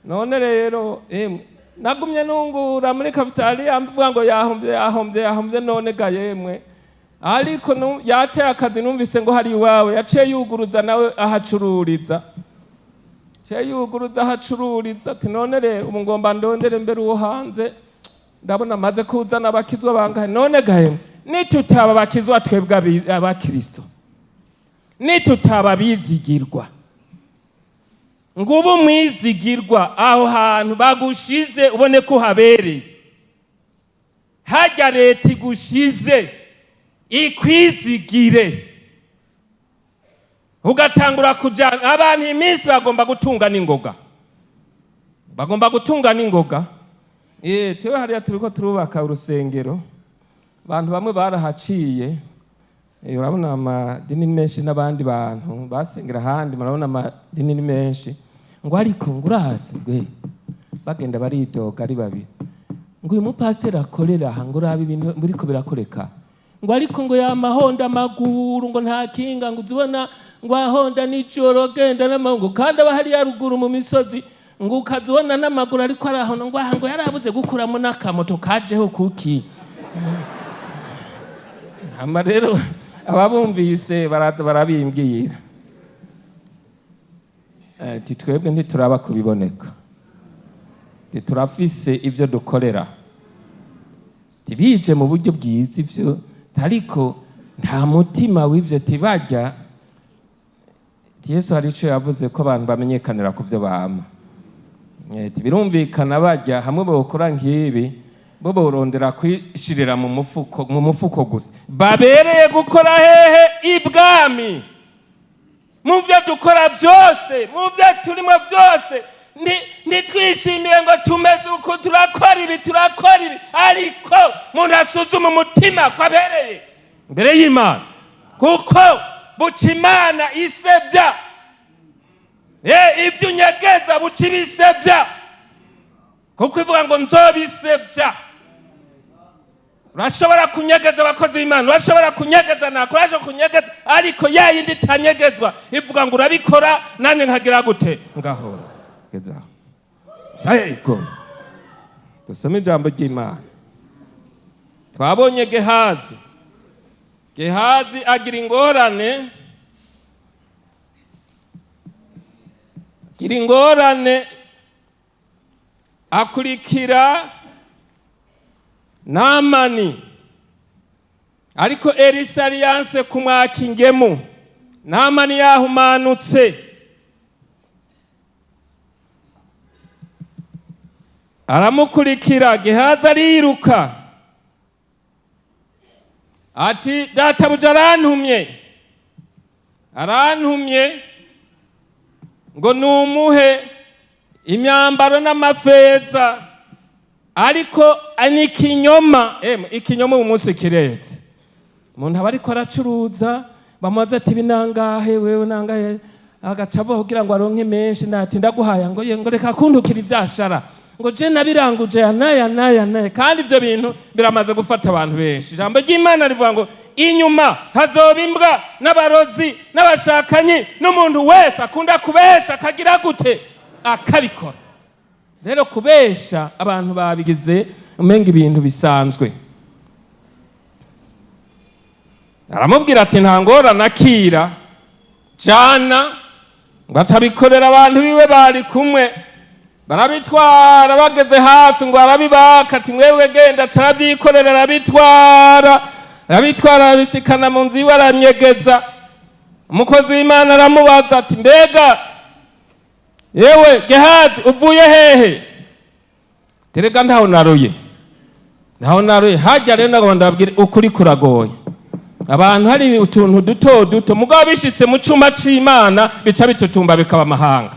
none rero emwe nagumye nungura muri kafitariya mvuga ngo yahombye, yahombye, yahombye. None ga yemwe, ariko yateye akazi, numvise ngo hari iwawe yaciye yuguruza nawe ahacururiza, yaciye yuguruza ahacururiza. Ati none rero ubu ngomba ndondere mbere uwo hanze, ndabona amaze kuzana abakizwa bangahe? None ga yemwe, nitutaba abakizwa twebwe abakristo, nitutaba abizigirwa, ngo ube umwizigirwa aho hantu bagushize, ubone ko uhabereye. Hajya leta igushize ikwizigire, ugatangura kujana abantu. Iminsi bagomba gutunga n'ingoga, bagomba gutunga n'ingoga. Twewe hariya turiko turubaka urusengero, abantu bamwe barahaciye. Urabona amadini ni menshi, n'abandi bantu basengera ahandi, murabona amadini ni menshi. Ngo ariko ngo urazi gwe, bagenda baridoga ari babiri, ngo uyu mupasiteri akorera aha, ngo urabe ibintu biriko birakoreka, ngo ariko ngo yamahonda amaguru, ngo nta kinga, ngo uzibona. Ngo ahonda nijoro, genda n'amahungu, kandi aba hariya ruguru mu misozi, ngo ukaza ubona n'amaguru ariko arahona, ngo aha ngo yarabuze gukuramo n'akamoto kajeho kuki. Hama rero ababumvise baraza barabimbwira ati twebwe ntituraba kubiboneka, turafise ibyo dukorera, tibije mu buryo bwiza ibyo, ariko nta mutima w'ibyo tibajya. Yesu hari icyo yavuze ko abantu bamenyekanira ku byo bama. Birumvikana bajya hamwe bokora nk'ibi, bo borondera kwishirira mu mufuko gusa. Babereye gukora hehe? Ibwami. Mu byo dukora byose, mu byo turimo byose, ntitwishimiye ngo tumeze uko, turakora ibi, turakora ibi, ariko umuntu asuzuma umutima ko abereye imbere y'Imana, kuko buca Imana isebya. Ibyo unyegeza buca ibisebya, kuko ivuga ngo nzobisebya. Urashobora kunyegeza abakozi b'Imana, urashobora kunyegeza nako, urashobora kunyegeza, ariko ya yindi itanyegezwa ivuga ngo urabikora, nanjye nkagira gute? Ngahora. Geza yego, dusome ijambo ry'Imana. Twabonye Gehazi. Gehazi agira ingorane, agira ingorane, akurikira Namani, ariko Elisa yari yanse kumwaka ingemu. Namani yahumanutse, aramukurikira. Gehazi ariruka ati databuja arantumye, arantumye ngo numuhe imyambaro n'amafeza, ariko ni ikinyoma. Emwe, ikinyoma uyu munsi kiretse umuntu aba ariko aracuruza, bamubaza ati ibi nangahe, wewe nangahe? Agaca avuga kugira ngo aronke menshi, nati ndaguhaye, ngo ye, ngo reka kuntukira ivyashara, ngo je nabiranguje aya n'aya n'aya n'aya. Kandi ivyo bintu biramaze gufata abantu benshi. Ijambo ry'Imana rivuga ngo inyuma hazoba imbwa n'abarozi n'abashakanyi n'umuntu wese akunda kubesha, akagira gute? Akabikora. Rero kubesha abantu babigize umenga ibintu bisanzwe. Aramubwira ati nta ngorane, akira jana. Ngo atabikorera abantu biwe bari kumwe, barabitwara. Bageze hafi ngo arabibaka, ati mwebwe genda. Atarabyikorera, arabitwara, arabitwara, arabishikana mu nzu iwe, aranyegeza. Umukozi w'Imana aramubaza ati mbega yewe Gehazi, uvuye hehe? Terega ntaho naruye, ntaho naruye. Hajya rero nagomba ndababwire ukuri kuragoye. Abantu hari utuntu duto duto, mugabo bishitse mu cuma c'Imana bica bitutumba bikaba amahanga.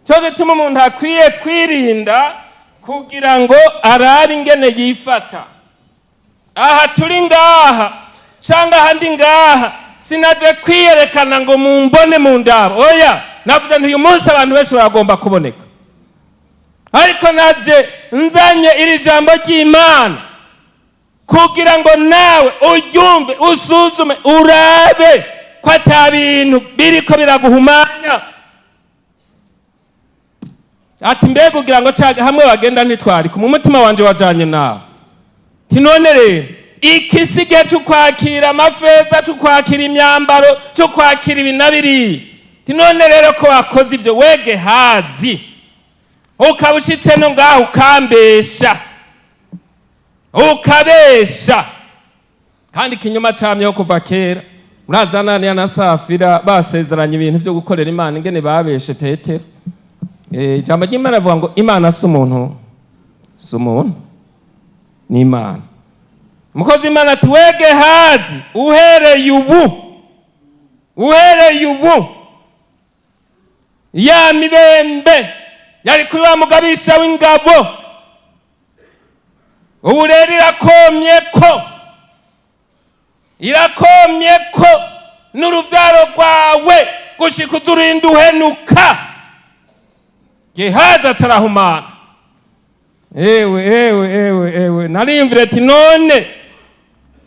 Cyo gituma umuntu akwiye kwirinda kugira ngo arabe ingene yifata. Aha turi ngaha cyangwa ahandi ngaha, sinaje kwiyerekana ngo mumbone mu ndabo, oya. Navuze nti uyu munsi abantu benshi baragomba kuboneka, ariko naje nzanye iri jambo ry'Imana kugira ngo nawe uryumve, usuzume, urabe ko ata bintu biriko biraguhumanya. Ati mbega kugira ngo hamwe bagenda ntitwarika mu mutima wanje wajanye nawe. Ati none rero iki si igihe cyo kwakira amafeza, cyo kwakira imyambaro, cyo kwakira ibi na biriya. Ati none rero ko wakoze ibyo wege hazi, ukaba ushitse no ngaho ukambesha, ukabesha, kandi ikinyoma camyeho kuva kera. Murazi Ananiya na Safira basezeranye ibintu byo gukorera Imana, ingene babeshe Petero. Ijambo ry'Imana rivuga ngo Imana si umuntu, si umuntu, ni Imana. Umukozi w'Imana ati wege hazi, uhereye ubu, uhereye ubu, ya mibembe yari kuri wa mugabisha w'ingabo ubu rero irakomye ko, irakomye ko n'urubyaro rwawe gushika uzurinda uhenuka. Gehazi acarahumana. Ewe, ewe, ewe, ewe, nariyumvira ati none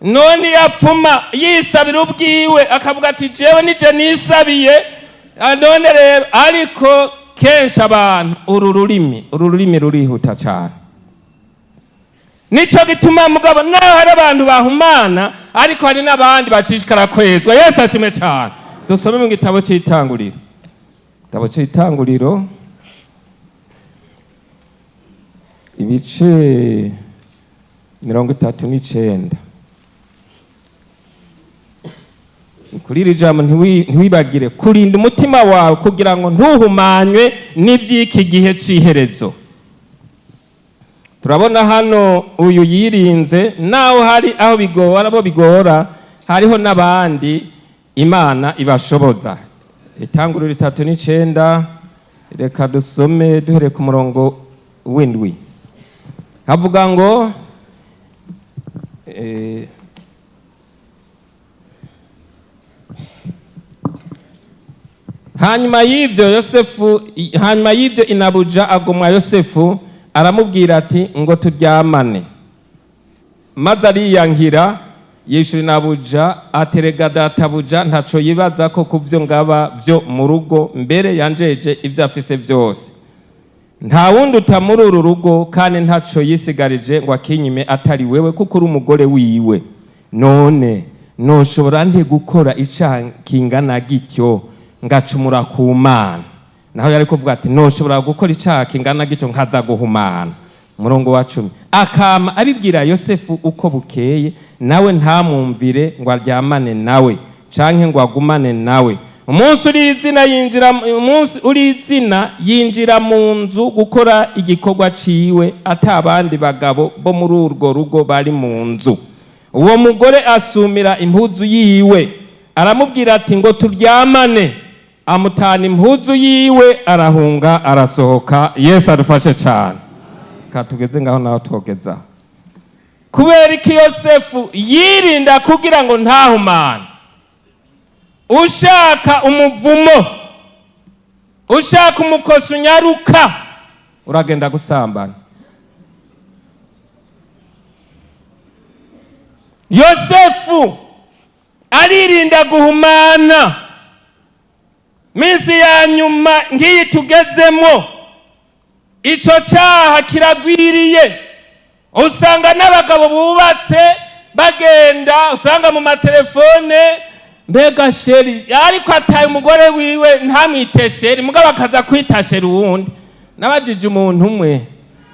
None yapfuma yisabira ubwiwe akavuga ati jewe nije nisabiye. None rero, ariko kenshi abantu uru rurimi rurihuta cyane. Nico gituma mugabo naho hari abantu bahumana, ariko hari n'abandi bashishikara kwezwa. Yesu ashimwe cyane. Dusome mu gitabo cy'Itanguriro, igitabo cy'Itanguriro, ibice 39. Kuri iri jambo, ntiwibagire kurinda umutima wawe kugira ngo ntuhumanywe n'iby'iki gihe cy'iherezo. Turabona hano uyu yirinze, naho hari aho bigora, abo bigora, hariho n'abandi Imana ibashoboza. Itanguriro 39, reka dusome duhereye ku murongo w'7. Havuga ngo hanyuma y'ibyo Yosefu, hanyuma y'ibyo inabuja agomwa Yosefu, aramubwira ati: "Ngo turyamane." Maze ariyankira. Yishura inabuja aterega databuja ntaco yibaza ko ku byo ngaba byo mu rugo, mbere yanjeje ibyo afise byose. Nta wundi uta muri uru rugo, kandi ntaco yisigarije ngo akinyime atari wewe, kuko uri umugore wiwe. None noshobora nte gukora icaha kingana gityo ngacumura ku Mana? Naho yari kuvuga ati noshobora gukora icaha kingana gityo nkaza guhumana. Umurongo wa 10: akama abibwira Yosefu uko bukeye, nawe ntamwumvire ngo aryamane nawe canke ngo agumane nawe. Umunsi uri izina yinjira mu nzu gukora igikorwa ciwe, ata abandi bagabo bo muri urwo rugo bari mu nzu. Uwo mugore asumira impuzu yiwe, aramubwira ati: "Ngo turyamane." Amutana impuzu yiwe, arahunga, arasohoka. Yesu adufashe cyane. Katugeze ngaho naho twogeza. Kubera iki Yosefu yirinda? Kugira ngo ntahumane. Ushaka umuvumo, ushaka umukosi unyaruka, uragenda gusambana. Yosefu aririnda guhumana. Minsi ya nyuma ngiyi tugezemo, ico cyaha kiragwiriye. Usanga n'abagabo bubatse bagenda, usanga mu matelefone: "Mbega chéri?" Ariko ataye umugore wiwe, ntamwite chéri, mugabo akaza kwita chéri uwundi. Nabajije umuntu umwe: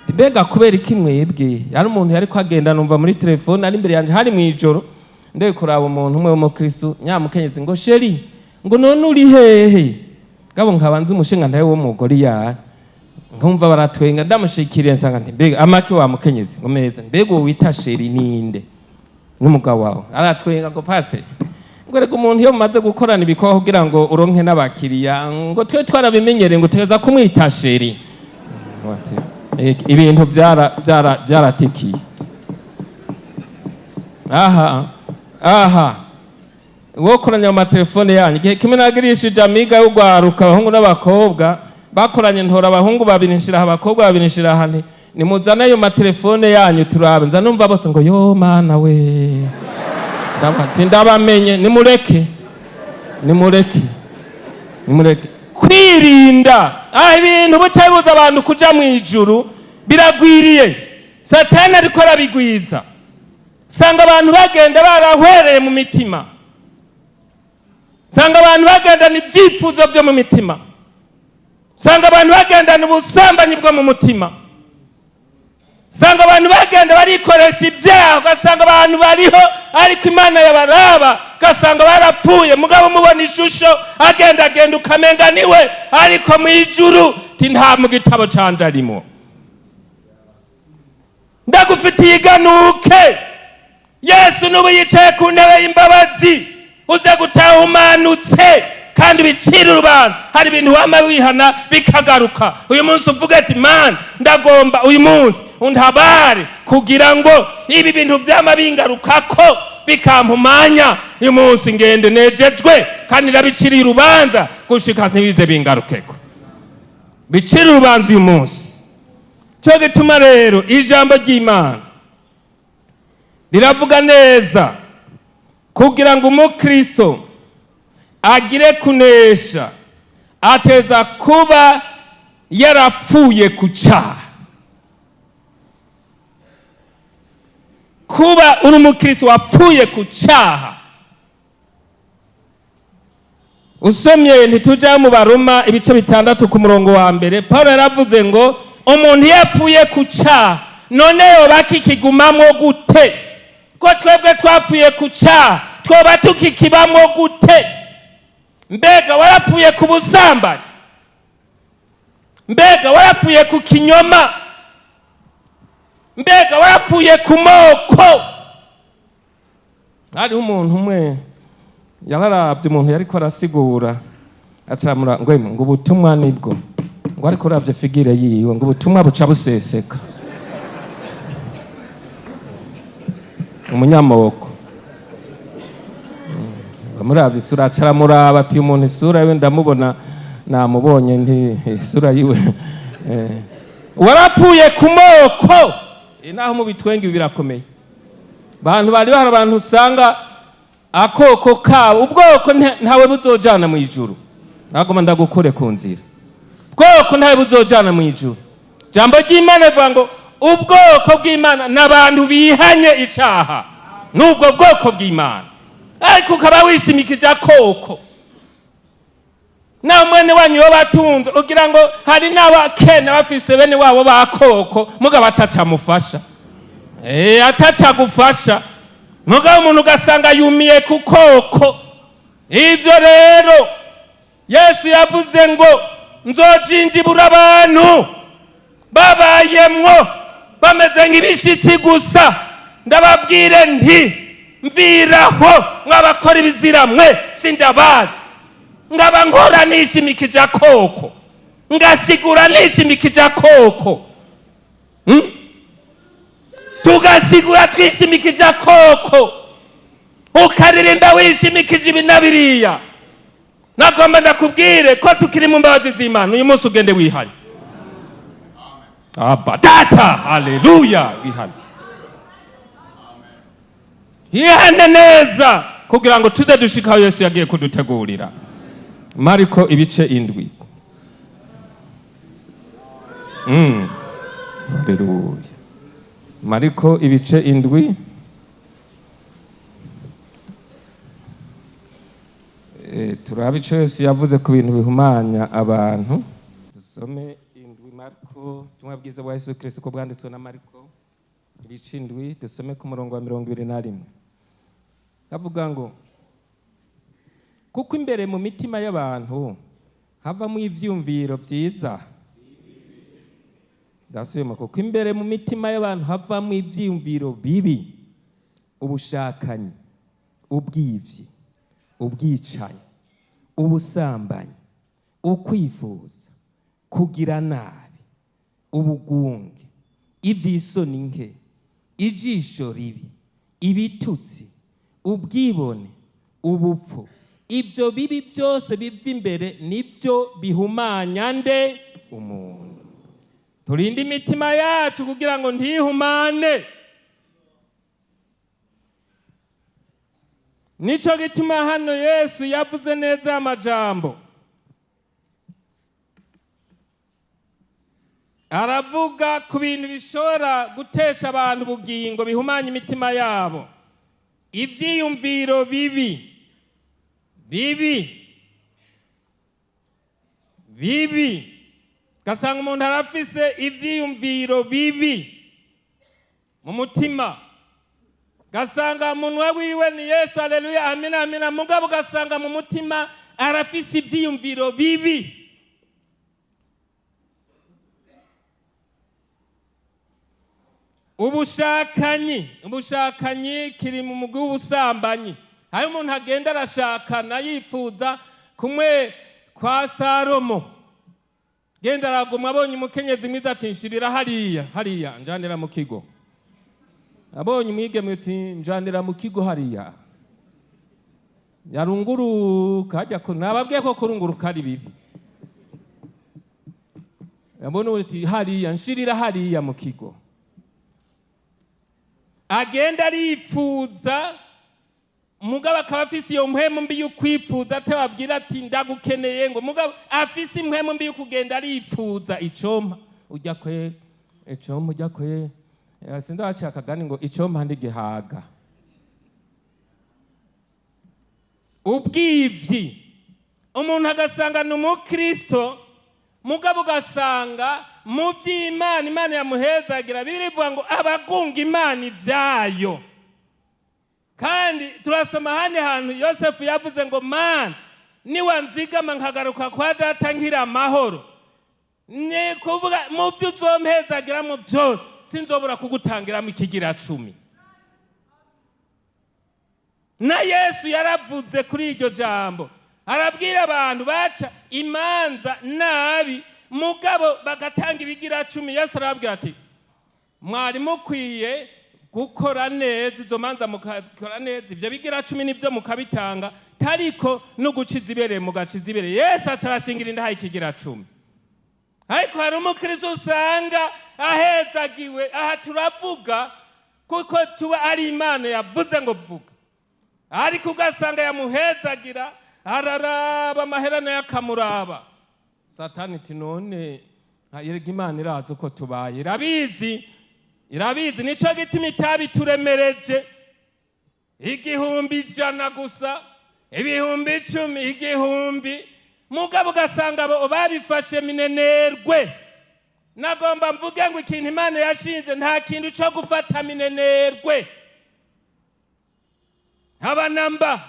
"Mbega kubera iki mwebwe?" Yari umuntu yariko agenda, numva muri telefone ari imbere yanjye, hari mw'ijoro, ndeye kuraba umuntu umwe w'umukristo nyamukenyezi ngo: "Chéri," ngo, "none uri hehe?" Gabo nkaba nzi umushinga ntawe w'umugore yari, nkumva baratwenga. Ndamushikiriye, nsanga nti: "Mbega amaki wa mukenyezi?" Ngo: "Meza." "Mbega uwo wita chéri ninde? N'umugabo wawe?" Aratwenga ngo: "Pasiteri," ngo, "reka umuntu iyo mumaze gukorana ibikorwa kugira ngo uronke n'abakiriya," ngo, "twe twarabimenyereye," ngo, "tuza kumwita chéri." Ibintu byaratikiye aha aha. Wokoranya mu matelefone yanyu. Igihe kimwe nagirishije amiga y'ugwaruka, abahungu n'abakobwa bakoranye, ntora abahungu babiri nshiraha, abakobwa babiri nshiraha, nti: "Nimuzane ayo matelefone yanyu turabe." Nza numva bose ngo: "Yo Mana we!" Ati: "Ndabamenye, nimureke, nimureke, nimureke." Kwirinda aho ibintu buca bibuza abantu kuja mu ijuru biragwiriye. Satani ariko arabigwiza. Usanga abantu bagenda barahwereye mu mitima, usanga abantu bagendana ibyifuzo byo mu mitima, usanga abantu bagendana ubusambanyi bwo mu mutima, usanga abantu bagenda barikoresha ibyaha, ugasanga abantu bariho ariko Imana yabaraba ugasanga barapfuye. Mugabo mubona ishusho agenda agenda, ukamenga niwe, ariko mu ijuru ti nta mu gitabo canje arimo. Ndagufitiye iganuke. Yesu n'ubu yicaye ku ntebe y'imbabazi. Uze gutaha umanutse kandi bicira urubanza. Hari ibintu wama wihana bikagaruka. Uyu munsi uvuga ati: "Mana, ndagomba uyu munsi untabare kugira ngo ibi bintu byama bingarukako bikampumanya, uyu munsi ngende nejejwe kandi ndabiciriye urubanza gushika ntibize bingarukeko." Bicira urubanza uyu munsi. Cyo gituma rero ijambo ry'Imana Riravuga neza kugira ngo umukristo agire kunesha ateza kuba yarapfuye ku cyaha. Kuba uri umukristo wapfuye ku cyaha. Usomye ntitujya mu Baroma ibice 6 ku murongo wa 1, Paul yaravuze ngo umuntu yapfuye ku cyaha none yoba kikigumamwo gute? Ko twebwe twapfuye ku cyaha twoba tukikibamwo gute? Mbega warapfuye ku busambanyi? Mbega warapfuye ku kinyoma? Mbega warapfuye ku moko? Hariho umuntu umwe yararavye umuntu yariko arasigura acamura ngo ngo ubutumwa nibwo, ngo ariko uravye figure yiwe ngo ubutumwa buca buseseka. Umunyamoko amuravye isura acaramuraba ati umuntu isura yiwe ndamubona, namubonye nti isura yiwe. Warapfuye ku moko. Naho mu bitwenge birakomeye, bantu bari hari abantu usanga akoko kabo ubwoko ntawe buzojana mu ijuru. Nagoma ndagukure ku nzira, bwoko ntawe buzojana mu ijuru. Jambo ry'Imana rivuga ngo ubwoko bw'Imana n'abantu bihanye icaha, n'ubwo bwoko bw'Imana. Ariko ukaba wishimikije akoko na mwene wanyu yo batunze, ugira ngo hari n'abakene bafise bene wabo bakoko mugabo atacamufasha, atacagufasha, mugabo umuntu ugasanga yumiye ku koko. Ivyo rero Yesu yavuze ngo nzojinjibura abantu babayemwo bameze nk'ibishitsi gusa, ndababwire nti mviraho mwabakora ibizira mwe sindabazi. Ngaba nkora nishimikije akoko, ngasigura nishimikije akoko, tugasigura twishimikije akoko, ukaririmba wishimikije ibi na biriya. Nagomba ndakubwire ko tukiri mu mbabazi z'Imana, uyu munsi ugende wihanye. Abba data, haleluya, wihane, yihane neza kugira ngo tuze dushika aho Yesu yagiye kudutegurira. Mariko ibice 7. Haleluya. Mariko ibice 7. Turabe ico Yesu yavuze ku bintu bihumanya abantu. Dusome 7 Mariko, ubutumwa bwiza bwa Yesu Kristo ko bwanditswe na Mariko ibice 7, dusome ku murongo wa 21. Avuga ngo kuko imbere mu mitima y'abantu havamo ivyumviro vyiza. Ndasubiyemo, kuko imbere mu mitima y'abantu havamo ivyumviro bibi, ubushakanyi, ubwivyi, ubwicanyi, ubusambanyi, ukwifuza, kugira nabi, ubugunge, ivy'isoni nke, ijisho ribi, ibitutsi, ubwibone, ubupfu. Ibyo bibi byose biva imbere nibyo bihumanya nde? Umuntu. Turinde imitima yacu kugira ngo ntihumane. Nico gituma hano Yesu yavuze neza amajambo, aravuga ku bintu bishobora gutesha abantu ubugingo bihumanya imitima yabo. Ivyiyumviro bibi bibi bibi, gasanga umuntu arafise ivyiyumviro bibi mu mutima, gasanga umunwa wiwe ni Yesu, haleluya, amina amina, mugabo gasanga mu mutima arafise ivyiyumviro bibi. Ubushakanyi, ubushakanyi kiri mu mugwi w'ubusambanyi. Hari umuntu agenda arashakana yifuza kumwe kwa Salomo, genda araguma abonye umukenyezi mwiza ati nshirira hariya hariya njanira mu kigo, abonye umwigeme ati njanira mu kigo hariya, yarunguruka hajya ko nababwiye ko kurunguruka ari bibi, yabona ati hariya nshirira hariya mu kigo. Agenda aripfuza, mugabo akaba afise iyo mpwemu mbi y'ukwipfuza, atababwira ati ndagukeneye ngo, mugabo afise impwemu mbi y'ukugenda aripfuza icompa ujya kwe, icompa ujya kwe. Sinzi abaciye akagani ngo icompa ntigihaga. Ubwivyi, umuntu agasanga ni umukristo, mugabo ugasanga mu by'Imana Imana yamuhezagira. Bibiliya ivuga ngo abagunga Imana ibyayo. Kandi turasoma ahandi hantu Yosefu yavuze ngo Mana, niwanzigama nkagaruka kwa data nkiri amahoro, ni kuvuga mu byo uzompezagiramo byose sinzobura kugutangiramo ikigira cumi. Na Yesu yaravuze kuri iryo jambo, arabwira abantu baca imanza nabi mugabo bagatanga ibigira cumi. Yesu arababwira ati mwari mukwiye gukora neza izo manza, mukakora neza ibyo bigira cumi nibyo mukabitanga, tariko no guca izibereye mugaca izibereye. Yesu aca arashingira indaha ikigira cumi. Ariko hari umukristo usanga ahezagiwe, aha turavuga kuko tuba ari Imana yavuze ngo vuga, ariko ugasanga yamuhezagira araraba amahera nayo akamuraba. Satani iti none yerega Imana irazi uko tubaye, irabizi, irabizi, nico gituma itabi turemereje 100,000 gusa, 10,000, 1,000, mugabo ugasanga abo babifashe minenerwe. Nagomba mvuge ngo ikintu Imana yashinze nta kintu cyo gufata minenerwe haba namba.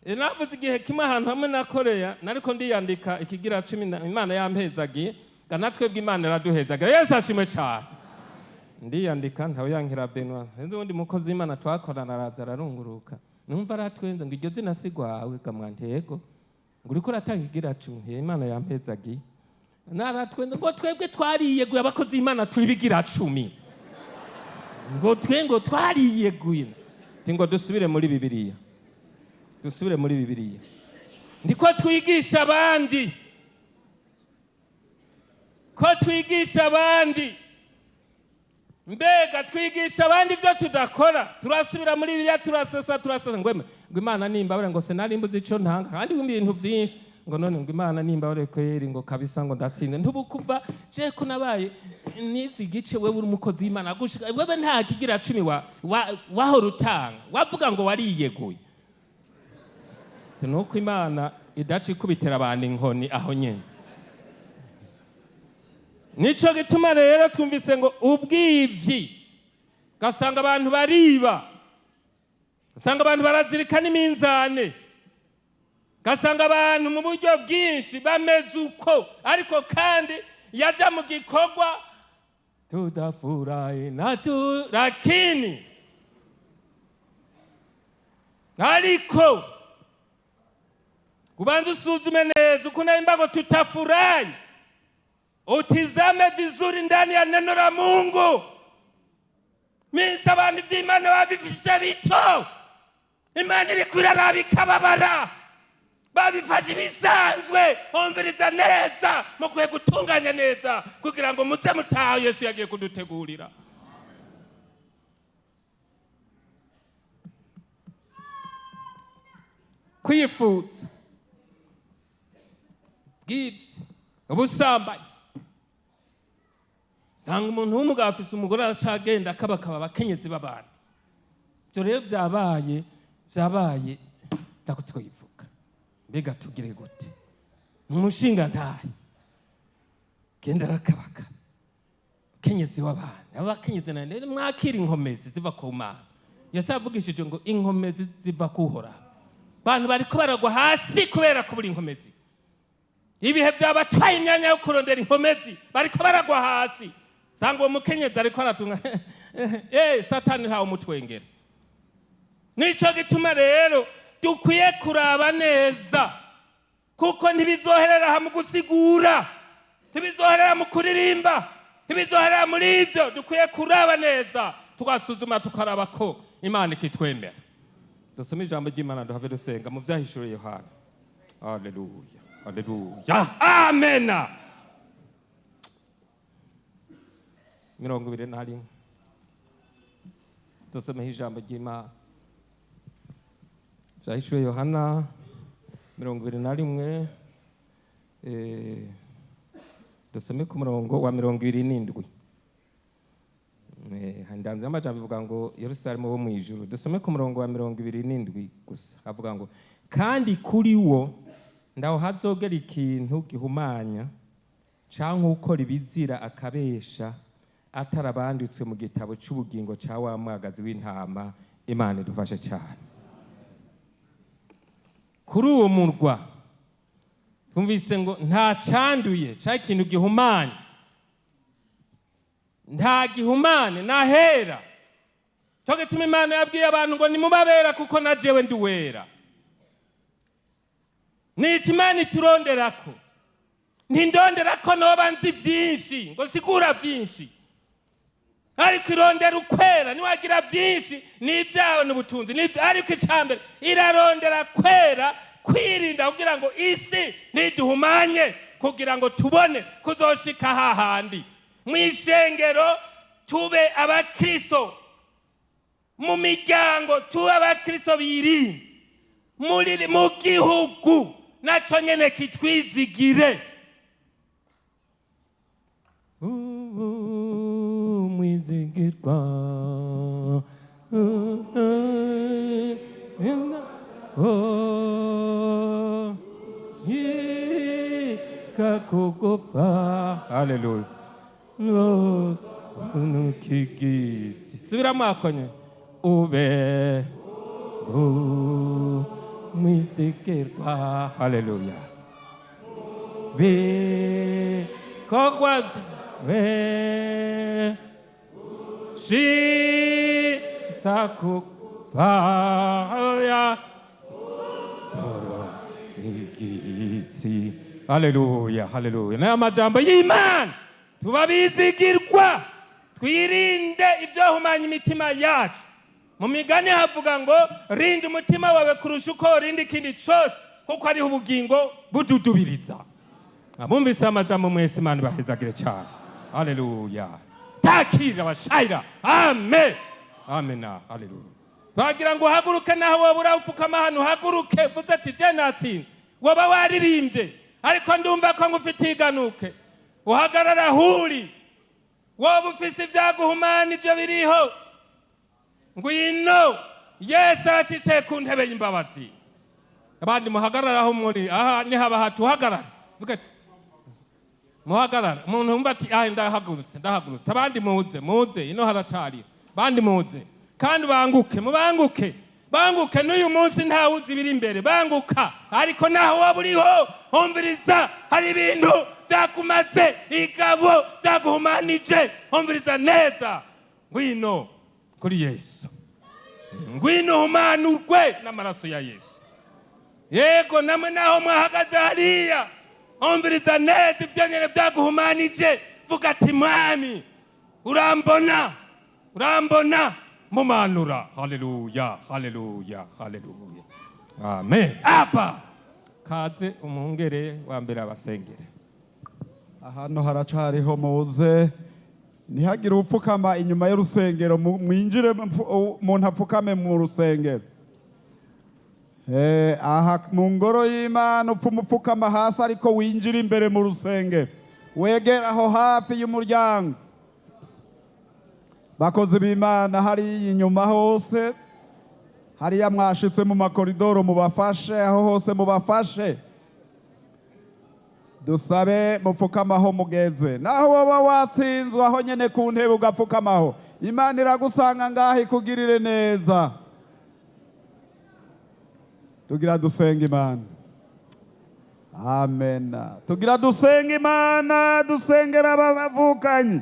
Navuze igihe kimwe ahantu hamwe na Korea, nariko ndiyandika ikigira cumi, Imana yampezagiye, nga natwebwe Imana iraduhezagira. Yesu ashimwe cyane. Ndiyandika ntawe yankira Benoit, sinzi uwundi mukozi w'Imana twakorana, araza ararunguruka, numva aratwenza ngo iryo zina si rwawe gamwantego, ngo uriko uratanga ikigira cumi. Imana yampezagiye. Naratwenza ngo twebwe twariyeguye, abakozi b'Imana turi bigira cumi, ngo twe ngo twariyeguye. Ati ngo dusubire muri Bibiliya, dusubire muri Bibiliya, ndiko twigisha abandi, ko twigisha abandi, mbega twigisha abandi ibyo tudakora. Turasubira muri Bibiliya, turasesa, turasesa, ngo ngo Imana nimbabare, ngo sinari mbuze ico ntanga, kandi ibintu byinshi, ngo none ngo Imana nimbabare kweri, ngo kabisa ngo ndatsinze ntubukuva je ko nabaye nizi igice. Wewe uri umukozi w'Imana gushika wewe nta kigira cumi wahora utanga, wavuga ngo wariyeguye. Nuko Imana idaca ikubitira abantu inkoni aho nyene. Nico gituma rero twumvise ngo ubwivyi, gasanga abantu bariba, gasanga abantu barazirika n'iminzane, gasanga abantu mu buryo bwinshi bameze uko, ariko kandi yaja mu gikorwa tudafurahi na tu, lakini ariko ubanze usuzume neza ukuntu imbago tutafurahi, utizame vizuri ndani ya neno la Mungu. Minsi abantu ivy'Imana babifise bito, Imana iriko iraraba ikababara, babifashe ibisanzwe. Umviriza neza, mukwiye gutunganya neza kugira ngo muze mutaha Yesu yagiye kudutegurira. Kwifuza bw'ibyo, ubusambanyi, sanga umuntu w'umugabo afise umugore aracagenda akabakaba abakenyezi b'abantu. Ibyo rero vyabaye, vyabaye ndakutwivuga. Mbega tugire gute? Umushinga ntahe genda arakabaka kenyezi w'abantu, abakenyezi na rero mwakira inkomezi ziva ku Mana. Yesu yavugishije ngo inkomezi ziva kuhoraho. Abantu bariko baragwa hasi kubera kubura inkomezi. Ibihe byabatwaye imyanya yo kurondera inkomezi, bariko baragwa hasi. Sanga uwo mukenyezi ariko aratunga Satani ntawe umutwengera. Nico gituma rero dukwiye kuraba neza, kuko ntibizoherera aha mu gusigura, ntibizoherera mu kuririmba, ntibizoherera muri ibyo. Dukwiye kuraba neza, tugasuzuma, tukaraba ko Imana ikitwemera. Dusome ijambo ry'Imana duhave dusenga mu Vyahishuriwe Yohana. Haleluya, haleluya, amena. 21. Dusomeho ijambo ry'Imana, Vyahishuwe Yohana 21, dusome ku murongo wa 27. Ndanze amajambo ivuga ngo Yerusalemu wo mu ijuru. Dusome ku murongo wa 27 gusa. Avuga ngo: "Kandi kuri wo ndaho hazogera ikintu gihumanya, canke ukora ibizira akabesha, atarabanditswe mu gitabo c'ubugingo ca wa mwagazi w'intama." Imana idufashe cyane. Kuri uwo murwa twumvise ngo nta canduye canke ikintu gihumanya, nta gihumane nahera. Cyo gituma Imana yabwiye abantu ngo: "Nimubabera kuko na jewe ndi wera." Ni iki Imana ituronderako? Ntindondera ko noba nzi byinshi ngo sigura byinshi, ariko irondera ukwera. Niwagira byinshi n'ibyawe n'ubutunzi n'ibyo, ariko icambere irarondera kwera, kwirinda kugira ngo isi ntiduhumanye, kugira ngo tubone kuzoshika hahandi mu ishengero tube abakristo, mu miryango tube abakristo birinda, muri mu gihugu naco nyene kitwizigire. Ubu mwizigirwa oh, ikakugopa. Haleluya. Nukigitsi subiramo akonye ube umwizigirwa. Haleluya. Bikorwa byawe shisa kupaya soro igitsi. Haleluya, haleluya. N'aya majambo y'Imana, tuba bizigirwa, twirinde ibyohumanya imitima yacu. Mu migani havuga ngo: "Rinda umutima wawe kurusha uko urinda ikindi cyose, kuko ariho ubugingo bududubiriza." Abumvise amajambo mwese, Imana ibahezagire cyane. Haleluya. Takira abashayira. Amen, amena. Haleluya. Twagira ngo uhaguruke, naho woba urawupfukama hano, uhaguruke uvuze ati: "Je natsinze." Woba waririmbye, ariko ndumva ko ngufitiye iganuke. Uhagarara huri, woba ufise ibyaguhumanije biriho, ngwino, Yesu aracicaye ku ntebe y'imbabazi. Abandi muhagarara aho muri, aha nihaba hatuhagarara. Vuga ati, muhagarara. Umuntu wumva ati: "Ah, ndahagurutse, ndahagurutse." Abandi muze, muze ino, haracariho abandi, muze kandi banguke, mubanguke, banguke. N'uyu munsi ntawuzi ibiri imbere, banguka. Ariko naho waba uriho, humviriza, hari ibintu byakumaze igabo, byaguhumanije. Humviriza neza, ngwino kuri Yesu, ngwino uhumanurwe n'amaraso ya Yesu. Yego, namwe naho mwahagaze hariya, humviriza neza, ibyo nyene byaguhumanije, vuga ati: "Mwami, urambona, urambona, mumanura." Haleluya, haleluya, haleluya. Amen. Apa kaze umwungere wa mbere abasengere. Ahantu haracariho, muze, ntihagire upfukama inyuma y'urusengero. Mwinjire, umuntu apfukame mu rusengero. Aha mu ngoro y'Imana upfuma upfukama hasi, ariko winjire imbere mu rusengero, wegera aho hafi y'umuryango. Bakozi b'Imana, hariya inyuma hose, hariya mwashitse mu makoridoro, mubafashe aho hose, mubafashe. Dusabe mupfukamaho mugeze. Naho woba watsinzwe, aho nyene ku ntebe ugapfukamaho, Imana iragusanga ngaho ikugirire neza. Tugira dusenga Imana. Amena. Tugira dusenga Imana, dusengera aba bavukanyi.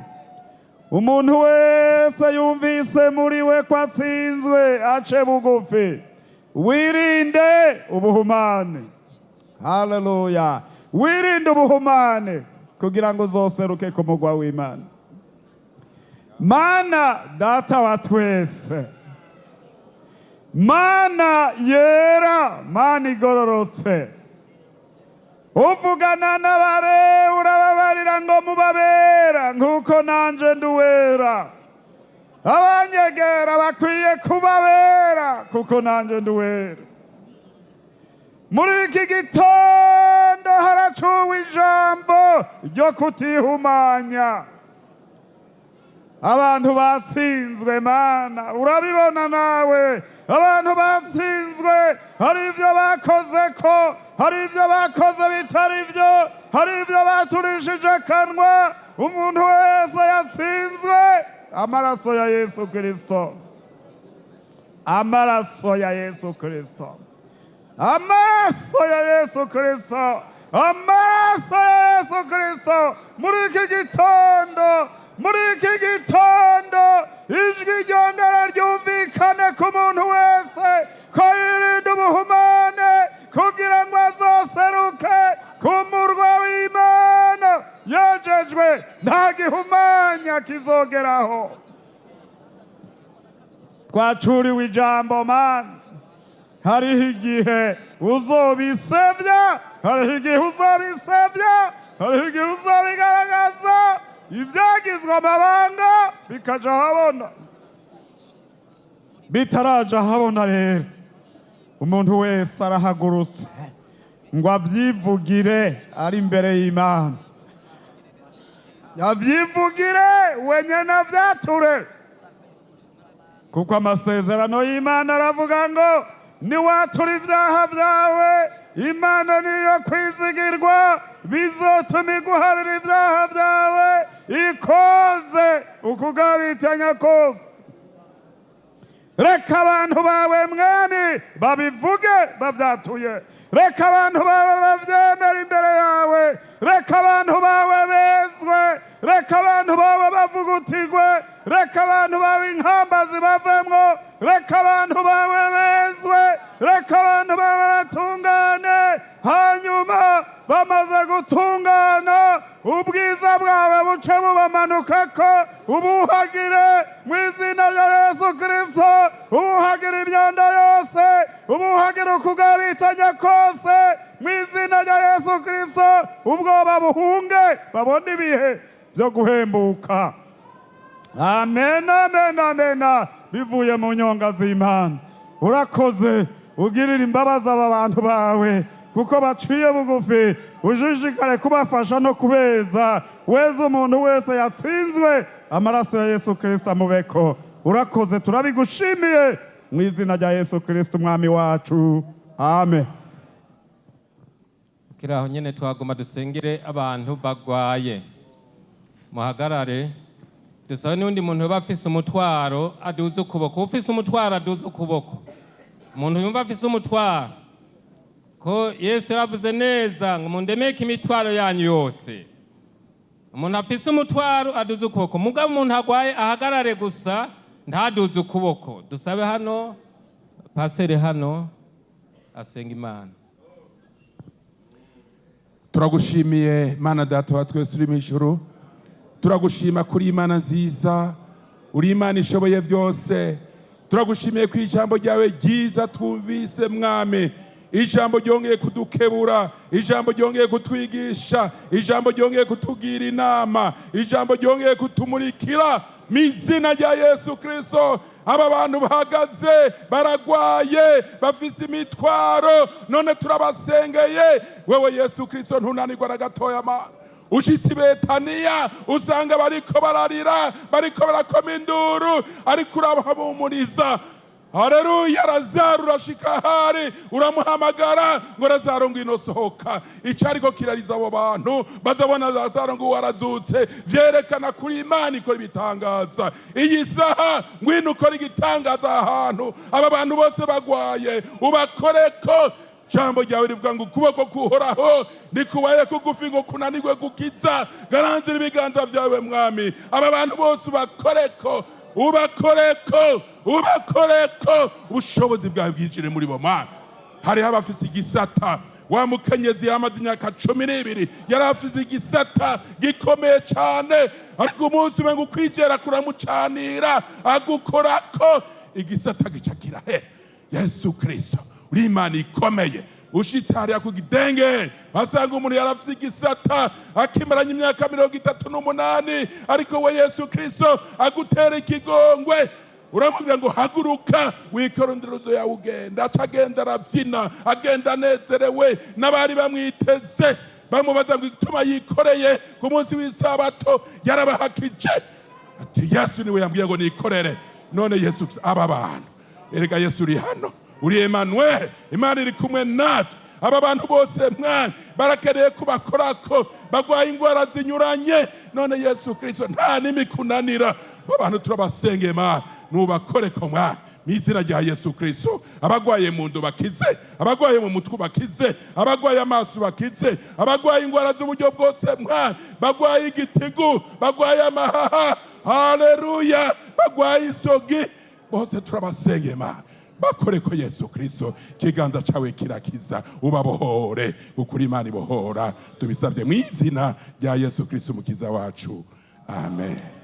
Umuntu wese yumvise muri we ko atsinzwe, ace bugufi. Wirinde ubuhumane. Haleluya. Wirinde ubuhumane kugira ngo uzoseruke ku mugwa w'Imana. Mana Data wa twese, Mana yera, Mana igororotse, uvugana n'abare, urababarira ngo: "Mubabera nk'uko nanje nduwera." Abanyegera bakwiye kuba bera, kuko nanjye ndi uwera. Muri iki gitondo haracuwe ijambo ryo kutihumanya. Abantu batsinzwe, Mana, urabibona nawe. Abantu batsinzwe, hari ibyo bakoze, ko hari ibyo bakoze bitari byo, hari ibyo baturishije akanwa. Umuntu wese yatsinzwe, amaraso ya Yesu Kirisito, amaraso ya Yesu Kirisito, amaraso ya Yesu Kirisito, amaraso ya Yesu Kirisito, muri iki gitondo, muri iki gitondo, ijwi ryongera ryumvikane ku muntu wese ko yirinda ubuhumane, kugira ngo azoseruke ku murwa w'Imana yejejwe, nta gihumanya kizogeraho. Twacuriwe ijambo, Mana. Hariho igihe uzobisebya, hariho igihe uzobisebya, hariho igihe uzobigaragaza, ibyagizwe amabanga bikaja ahabona. Bitaraja ahabona rero, umuntu wese arahagurutse ngo abyivugire ari imbere y'Imana, abyivugire wenyine, abyature, kuko amasezerano y'Imana aravuga ngo niwatura ibyaha byawe, Imana niyo kwizigirwa, bizotuma iguharira ibyaha byawe, ikoze ukugabitanya kose. Reka abantu bawe, Mwami, babivuge babyatuye. Reka abantu bawe babyemere imbere yawe. Reka abantu bawe bezwe. Reka abantu bawe bavugutigwe. Reka abantu bawe inkamba zibavemwo. Reka abantu bawe bezwe. Reka abantu bawe batungane. Hanyuma bamaze gutungana, ubwiza bwawe buce bubamanukako, ubuhagire mu izina rya Yesu Kirisito, ubuhagire imyanda yose, ubuhagire ukugabitanya kose mu izina rya Yesu Kirisito. Ubwoba buhunge, babone ibihe byo guhembuka. Amen, amen, amen. Bivuye mu nyonga z'Imana. Urakoze, ugirira imbabazi aba bantu bawe kuko baciye bugufi. Ujishikare kubafasha no kubeza. Weza umuntu wese yatsinzwe, amaraso ya Yesu Kirisito amubeko. Urakoze, turabigushimiye mu izina rya Yesu Kirisito Umwami wacu, amen. Kiri aho nyine, twagoma dusengere abantu bagwaye. Muhagarare, dusabe n'undi muntu yoba afise umutwaro aduze ukuboko. Ufise umutwaro aduze ukuboko, umuntu yumva afise umutwaro, ko Yesu yaravuze neza ngo mundemeke imitwaro yanyu yose. Umuntu afise umutwaro aduze ukuboko. Mugabo umuntu agwaye ahagarare gusa, ntaduze ukuboko. Dusabe hano pasiteri hano asenga Imana. Turagushimiye, Mana Data wa twese uri mu ijuru. Turagushima kuri Imana nziza, uri Imana ishoboye byose. Turagushimiye ku ijambo ryawe ryiza twumvise, Mwami, ijambo ryongeye kudukebura, ijambo ryongeye kutwigisha, ijambo ryongeye kutugira inama, ijambo ryongeye kutumurikira. Mu izina rya Yesu Kirisito, aba bantu bahagaze baragwaye, bafise imitwaro, none turabasengeye. Wewe Yesu Kirisito ntunanirwa na gatoya. Ma ushitse i Betaniya usanga bariko bararira, bariko barakoma induru, ariko urabahumuriza. Haleluya! Lazaro, urashika ahari uramuhamagara ngo: "Lazaro, ngwino sohoka." Icariko kirariza abo bantu, bazabona Lazaro ngo warazutse, vyerekana kuri Imana ikora ibitangaza. Iyi saha ngwino ukora igitangaza ahantu aba bantu bose bagwaye, ubakoreko. Jambo ryawe rivuga ngo ukuboko kuhoraho nikubaye kugufi ngo kunanirwe gukiza. Garanzira ibiganza vyawe, Mwami, aba bantu bose ubakoreko, ubakoreko, ubakoreko, ubushobozi bwawe bwinjire muri bo. Mana, hariho abafise igisata. Wa mukenyezi yari imyaka 12, yari afise igisata gikomeye cane, ariko umunsi umwe ngo ukwizera kuramucanira, agukorako, igisata gica kirahera. Yesu Kristo, uri Imana ikomeye. Ushitse hariya ku gidenge, basanga umuntu yarafite igisata akimaranye imyaka 38, ariko we Yesu Kristo agutera ikigongwe, uramubwira ngo: "Haguruka, wikorondorozo yawe, ugenda." Aca agenda arabyina, agenda anezerewe. N'abari bamwiteze bamubaza ngo igituma yikoreye ku munsi w'isabato, yarabahakije ati: "Yesu niwe yambwiye ngo nikorere." None Yesu, aba bantu, erega Yesu uri hano, uri Emmanuel, Imana iri kumwe natwe. Aba bantu bose, mwana, barakeneye kubakorako, bagwaye indwara zinyuranye. None Yesu Kristo, nta n'imikunanira. Abo bantu turabasengeye, Mana, nubakoreko, mwana, mu izina rya Yesu Kristo. Abagwaye mu nda bakize, abagwaye mu mutwe bakize, abagwaye amaso bakize, abagwaye indwara z'uburyo bwose, mwana, bagwaye igitigu, bagwaye amahaha, haleluya, bagwaye isogi, bose turabasengeye, Mana, bakore ko. Yesu Kristo, ikiganza cawe kirakiza, ubabohore, ukuri Imana ibohora. Tubisabye mu izina rya Yesu Kristo, umukiza wacu, amen.